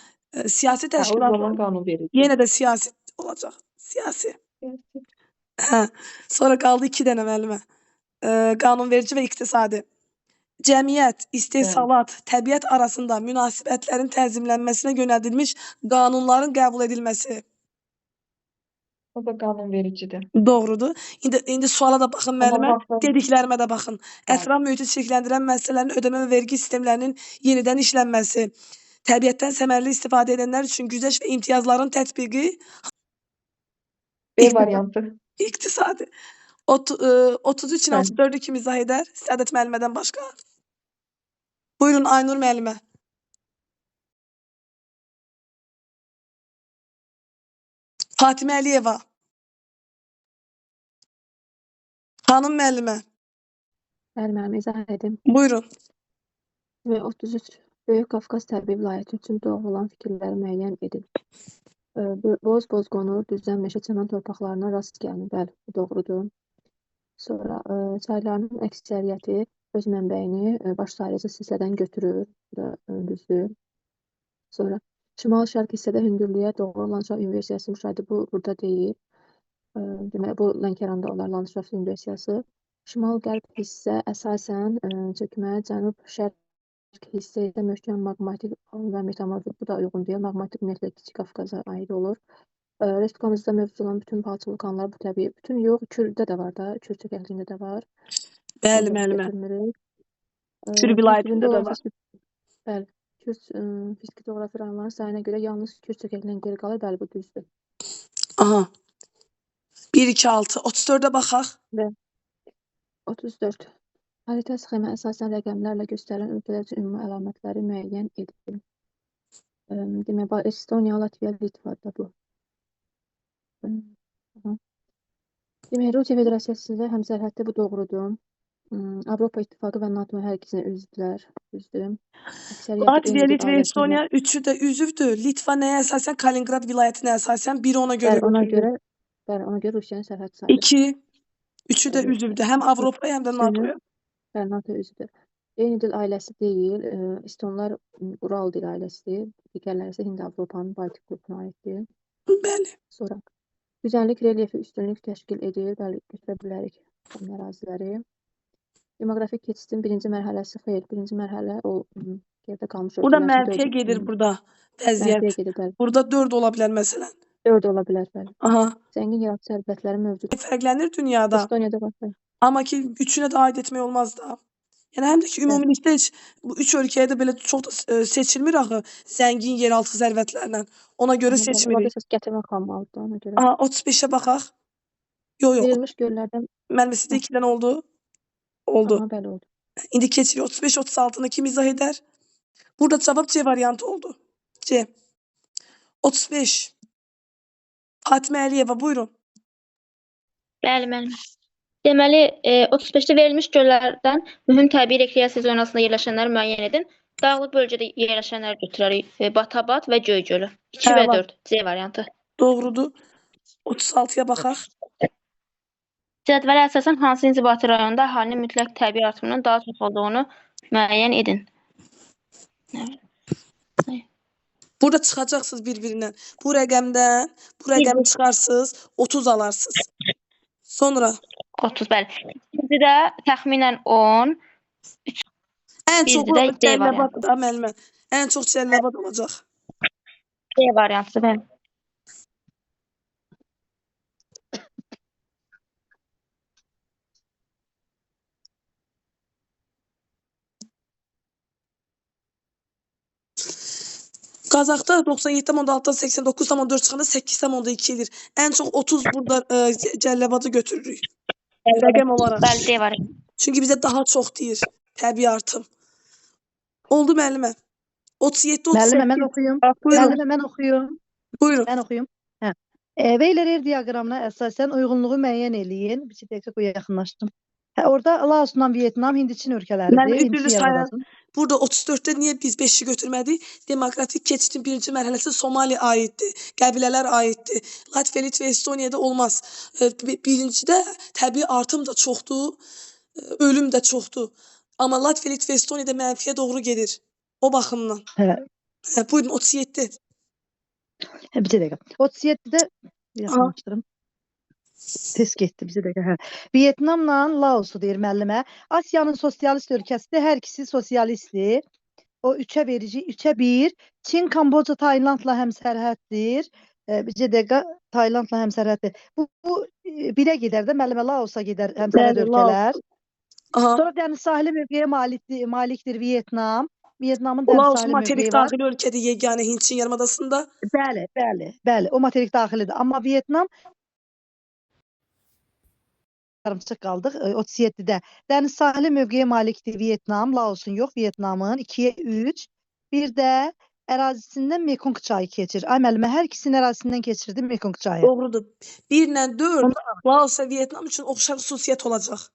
siyasi Hə, o zaman təşkilatların qanunverici. yenə də siyasi olacaq. Siyasi. Siyasi. Hə. Sonra qaldı 2 dənə müəllimə. Qanunverici və iqtisadi. Cəmiyyət, istehsalat, təbiət arasında münasibətlərin tənzimlənməsinə yönəldilmiş qanunların qəbul edilməsi. O da qanunvericidir. Doğrudur. İndi suala da baxın müəllimə, dediklərimə də baxın. Ətraf mühiti çirkləndirən müəssisələrin ödəmə və vergi sistemlərinin yenidən işlənməsi, təbiətdən səmərəli istifadə edənlər üçün güzəşt və imtiyazların tətbiqi. B variantı. İqtisadi. 33 ilə Bəli. 34-ü kim izah edər? Səadət müəllimədən başqa. Buyurun Aynur müəllimə. Fatimə Əliyeva. Xanım müəllimə. Bəli, müəllim, izah edim. Buyurun. Demək, 33 Böyük Qafqaz təbii vilayəti üçün doğru olan fikirləri müəyyən edin. Boz, bozqonur, düzən meşə çəmən torpaqlarına rast gəlinir. Bəli, bu doğrudur. Sonra çaylarının əksəriyyəti öz mənbəyini baş sarıcı hissədən götürür. Bu da düzdür. Sonra şimal-şərq hissədə hündürlüyə doğru landşaft inversiyası müşahidə bu burada deyil. Deməli, bu Lənkəranda olar landşaft inversiyası. Şimal-qərb hissə əsasən çökmə, cənub-şərq hissə isə möhkəm maqmatik və metamorfik, bu da uyğun deyil. Maqmatik ümumiyyətlə Kiçik Qafqaza aid olur. Respublikamızda mövcud olan bütün palçıq vulkanlar bu təbii, bütün yox, Kürdə də var da, Kür çökəkliyində də var. Bəli, müəllimə. Kür vilayətində də var. Bəli, Kür fiziki coğrafi rayonların sayına görə yalnız Kür çökəkliyindən geri qalır. Bəli, bu düzdür. Aha. 1, 2, 6. 34-ə baxaq. Və 34. Xəritə sxema əsasən rəqəmlərlə göstərilən ölkələr üçün ümumi əlamətləri müəyyən edin. Demək, Estoniya, Latviya, Litva da bu. Aha. Demək, Rusiya Federasiyası ilə həmsərhəddə, bu doğrudur. Avropa İttifaqı və NATO hər ikisinə üzvdülər. Düzdür. Əksəriyyəti Latviya, eyni dil Litva, ailəsinə Estoniya üçü də üzvdür. Litva nəyə əsasən? Kaliningrad vilayətinə əsasən. Biri ona görə Bəli, ona götürülür. görə, bəli, ona görə Rusiyanın sərhəd sayılır. 2. Üçü də Bəli, üzvdür. Həm Avropaya, həm də NATO-ya. Bəli, NATO üzvdür. Eyni dil ailəsi deyil. Estonlar Ural dil ailəsidir. Digərləri isə Hind-Avropanın Baltik qrupuna aiddir. Bəli. Sonra düzənlik relyefi üstünlük təşkil edir. Bəli, götürə bilərik həmin əraziləri. Demoqrafik keçidin birinci mərhələsi xeyr. Birinci mərhələ o geridə qalmış Burada ölkələr üçün mənfiyə 4 gedir burada mənfiyə vəziyyət. gedir, bəli. Burada 4 ola bilər məsələn. 4 ola bilər, bəli. Aha. Zəngin yeraltı sərvətləri mövcud. Fərqlənir dünyada. Estoniyada var, bəli. Amma ki üçünə də aid etmək olmaz da. Yəni həm də ki Bəli. ümumilikdə heç bu üç ölkəyə də belə çox da seçilmir axı zəngin yeraltı sərvətlərlə. Ona görə Aha, bəli. Onlarda seçmirik. əsas gətirmə qalmalıdır ona görə. Aha, 35-ə baxaq. Yox, yox. Verilmiş göllərdən Müəllim sizdə 2 dənə oldu. Oldu. Aha, bəli oldu. İndi keçirik 35 36-nı kim izah edər? Burada cavab C variantı oldu. C. 35. Fatimə Əliyeva, buyurun. Bəli, müəllim. Deməli, 35-də verilmiş göllərdən mühüm təbii rekreasiya zonasında yerləşənləri müəyyən edin. Dağlıq bölgədə yerləşənləri götürərik. Batabat və Göy Gölü. 2 və Əla. 4 C variantı. Doğrudur. 36-ya baxaq. Cədvələ əsasən hansı inzibati rayonda əhalinin mütləq təbii artımının daha çox olduğunu müəyyən edin. Evet. Burada çıxacaqsınız bir-birindən. Bu rəqəmdən bu rəqəmi çıxarsınız, 30 alarsınız. Sonra 30, bəli. İkincidə təxminən 10, ən çoxu Birinci də D variantı. Cəllabad da müəllimə. Ən çox Cəllabad olacaq. D variantı, bəli. Qazaxda 97,6-dan 89,4 çıxanda 8,2 edir. Ən çox 30 burada Cəlləbadı götürürük. Rəqəm olaraq. Bəli, D variantı. Çünki bizə daha çox deyir təbii artım. Oldu müəllimə. 37, 38. Müəllimə mən oxuyum. Buyurun. Müəllimə mən oxuyum. Buyurun. Mən oxuyum. Hə. Weyler diaqramına əsasən uyğunluğu müəyyən eləyin. Bir dəqiqə qoy yaxınlaşdım. Hə, orada Laosla Vyetnam, Hindçin ölkələridir. Mənim Hindçin üzrlü sayıram. yarımadasının. Burada 34-də niyə biz 5-i götürmədik? Demoqratik keçidin birinci mərhələsi Somali aiddir, qəbilələr aiddir. Latviya, Litva, Estoniyada olmaz. Birincidə təbii artım da çoxdur, ölüm də çoxdur. Amma Latviya, Litva, Estoniyada mənfiyə doğru gedir. O baxımdan. Hə. Hə, buyurun 37. Hə, bir dəqiqə. 37-də yaxınlaşdırım. Tez getdi bizə dəqiqə. Hə. Vyetnamla Laosu deyir müəllimə. Asiyanın sosialist ölkəsidir. Hər ikisi sosialistdir. O 3-ə verici, 3-ə 1. Çin, Kamboca, Taylandla həmsərhəddir. Bircə dəqiqə Taylandla həmsərhəddir. Bu 1-ə gedər də müəllimə, Laosa gedər həmsərhəd Bəli, Laos. ölkələr. Aha. Sonra dəniz sahili mövqeyə malikdir Vyetnam. Vyetnamın dəniz Laos sahili materik mövqeyi var. daxili ölkədir, yeganə Hindçin yarımadasında. Bəli, bəli, bəli. O materik daxilidir. Amma Vyetnam yarımçıq qaldıq. 37-də. Dəniz sahili mövqeyə malikdir Vyetnam. Laosun yox, Vyetnamın 2-yə 3. Bir də ərazisindən Mekong çayı keçir. Ay müəllimə, hər ikisinin ərazisindən keçirdi Mekong çayı. Doğrudur. 1 ilə 4 Laos və Vyetnam üçün oxşar xüsusiyyət olacaq.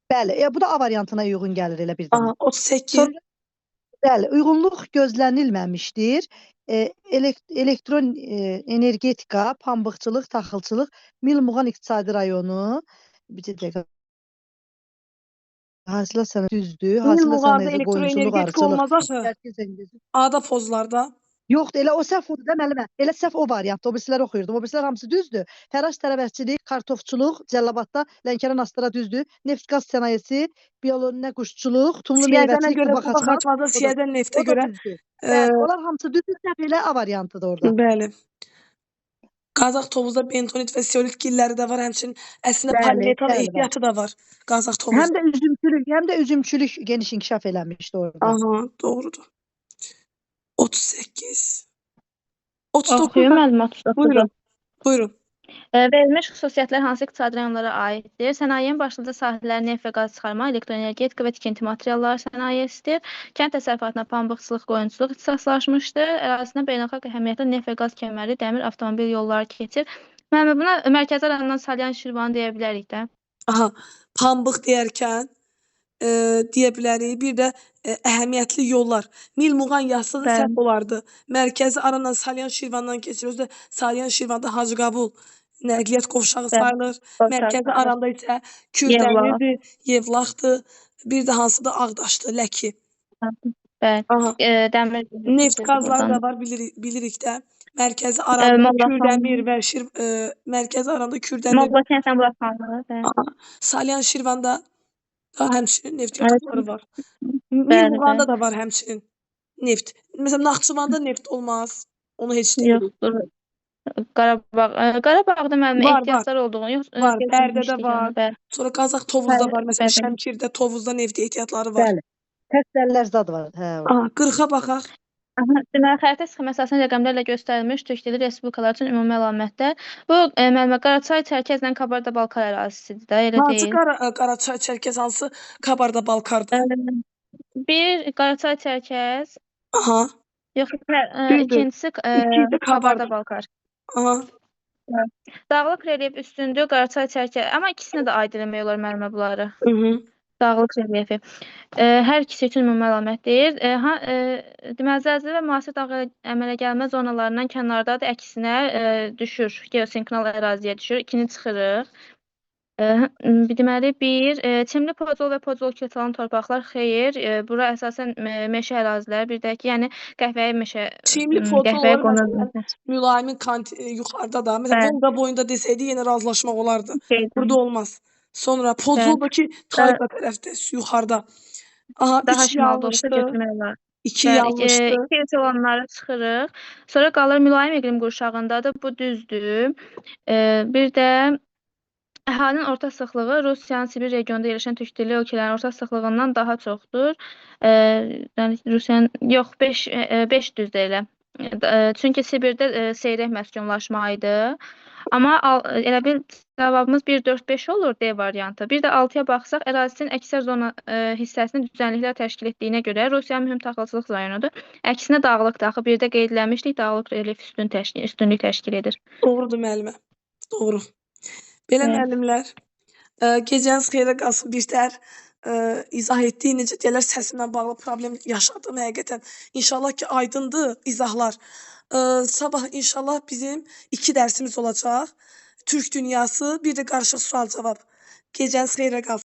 Bəli, bu da A variantına uyğun gəlir elə bir dənə. Aha, 38. Sonra, bəli, uyğunluq gözlənilməmişdir. Elektron energetika, pambıqçılıq, taxılçılıq, Milmuğan iqtisadi rayonu. Bir dəqiqə. Hasilat sənayesi düzdür. Hasilat Milmuğanda sənayesi, qoyunçuluq, elektroenergetika arıçılıq. olmaz axı. Ada pozlarda. Yoxdur, elə o səhv odur da müəllimə. Elə səhv o variantda. O birisləri oxuyurdum. O birislər hamısı düzdür. Fəraş tərəvəzçilik, kartofçuluq, Cəllabadda, Lənkəran Astara düzdür. Neft qaz sənayesi, biolonə quşçuluq, tumlu Siyəzənə meyvəçilik, görə Quba Quba Xaçmaz. Xaçmazda, Siyəzən neftə O da görə. düzdür. Bəli, onlar hamısı düzdür. Səhv elə A variantıdır orada. Bəli. Qazax Tovuzda bentonit və seolit gilləri də var. Həmçinin əslində Bəli, polimetal bəli, bəli. ehtiyatı da var Qazax Tovuzda. Həm də üzümçülük, həm də üzümçülük geniş inkişaf eləmişdi orada. Aha, doğrudur. 38. 39. Oxuyum müəllim 39-u. Buyurun. Buyurun. Verilmiş xüsusiyyətlər hansı iqtisadi rayonlara aiddir? Sənayenin başlıca sahələri neft və qaz çıxarma, elektroenergetika və tikinti materialları sənayesidir. Kənd təsərrüfatına pambıqçılıq, qoyunçuluq ixtisaslaşmışdır. Ərazisinə beynəlxalq əhəmiyyətli neft və qaz kəməri, dəmir, avtomobil yolları keçir. Müəllimə, buna mərkəzi rayondan Salyan Şirvan deyə bilərik də. Aha, pambıq deyərkən deyə bilərik. Bir də əhəmiyyətli yollar. Mil Muğan yazsa da səhv olardı. Mərkəzi Arandan Salyan Şirvandan keçir. Özü də Salyan Şirvanda Hacı Qəbul nəqliyyat qovşağı sayılır. Mərkəzi Aranda isə Kürdəmirdir, Yevlaxdır. Bir də hansıdır? Ağdaşdır, Ləki. Bəli. Aha. Dəmir Neft qazları da var, bilirik də. Mərkəzi Aranda Kürdəmir və Mərkəzi Aranda Kürdəmir. Molla Kənddən Buraxanlı. Salyan Şirvanda da həmçinin neft yataqları var. Mil Muğanda da var həmçinin neft. Məsələn, Naxçıvanda neft olmaz. Onu heç deyirik. Yoxdur. Qarabağda mənim ehtiyatlar olduğunu yox. Var, Bərdədə var. Sonra Qazax Tovuzda var. Məsələn, Şəmkirdə, Tovuzda neft ehtiyatları var. Bəli. Təsəllər zad var. 40-a baxaq. Deməli, xəritə sxemi əsasən rəqəmlərlə göstərilmiş türk dilli respublikalar üçün ümumi əlamətlər. Bu, müəllimə, Qaraçay-Çərkəzlə Kabarda-Balkar ərazisidir də, elə deyil. Hansı Qaraçay-Çərkəz, hansı Kabarda-Balkardır? Bir, Qaraçay-Çərkəz. Aha. Yox, ikincisi Kabarda-Balkar. Aha. Dağlıq relyef üstündür, Qaraçay-Çərkəz. Amma ikisinə də aid eləmək olar müəllimə bunları. Dağlıq relyefi. Hər ikisi üçün ümumi əlamət deyir. Deməli, zəlzələ və müasir dağ əmələ gəlmə zonalarından kənardadır, əksinə düşür, geosinklinal əraziyə düşür. İkini çıxırıq. Deməli, bir, çimli podzol və podzol kilsalan torpaqlar xeyir. Bura əsasən meşə əraziləri, bir də ki, yəni qəhvəyi meşə. Çimli podzol olur, mülayimin yuxarıda da. Məsələn, Volqa boyunda desəydi, yenə razılaşmaq olardı. Burada olmaz. Sonra Podzoldakı tayfa tərəfdə, yuxarıda. Aha, daha 3 şimalda olsa yanlışdı. götürmək olar. 2 Bəli, yanlışdı. 2 olanları çıxırıq. Sonra qalır mülayim iqlim qurşağındadır. Bu düzdür. Bir də əhalinin orta sıxlığı Rusiyanın Sibir regionunda yerləşən türk dilli ölkələrin orta sıxlığından daha çoxdur. Yəni Rusiyanın yox 5 düzdür elə. Çünki Sibirdə seyrək məskunlaşma idi. Amma elə bil cavabımız 1, 4, 5 olur D variantı. Bir də 6-ya baxsaq, ərazisinin əksər zona hissəsini düzənliklər təşkil etdiyinə görə Rusiya mühüm taxılçılıq rayonudur. Əksinə dağlıqdır. Axı bir də qeyd eləmişdik, dağlıq relyef üstünlük təşkil edir. Doğrudur müəllimə. Doğru. Belə müəllimlər, gecəniz xeyrə qalsın. Bir tər izah etdiyi, necə deyirlər, səsimlə bağlı problem yaşadım həqiqətən. İnşallah ki, aydındır izahlar. Sabah inşallah bizim 2 dərsimiz olacaq. Türk dünyası, bir də qarışıq sual-cavab. Gecəniz xeyrə qalsın.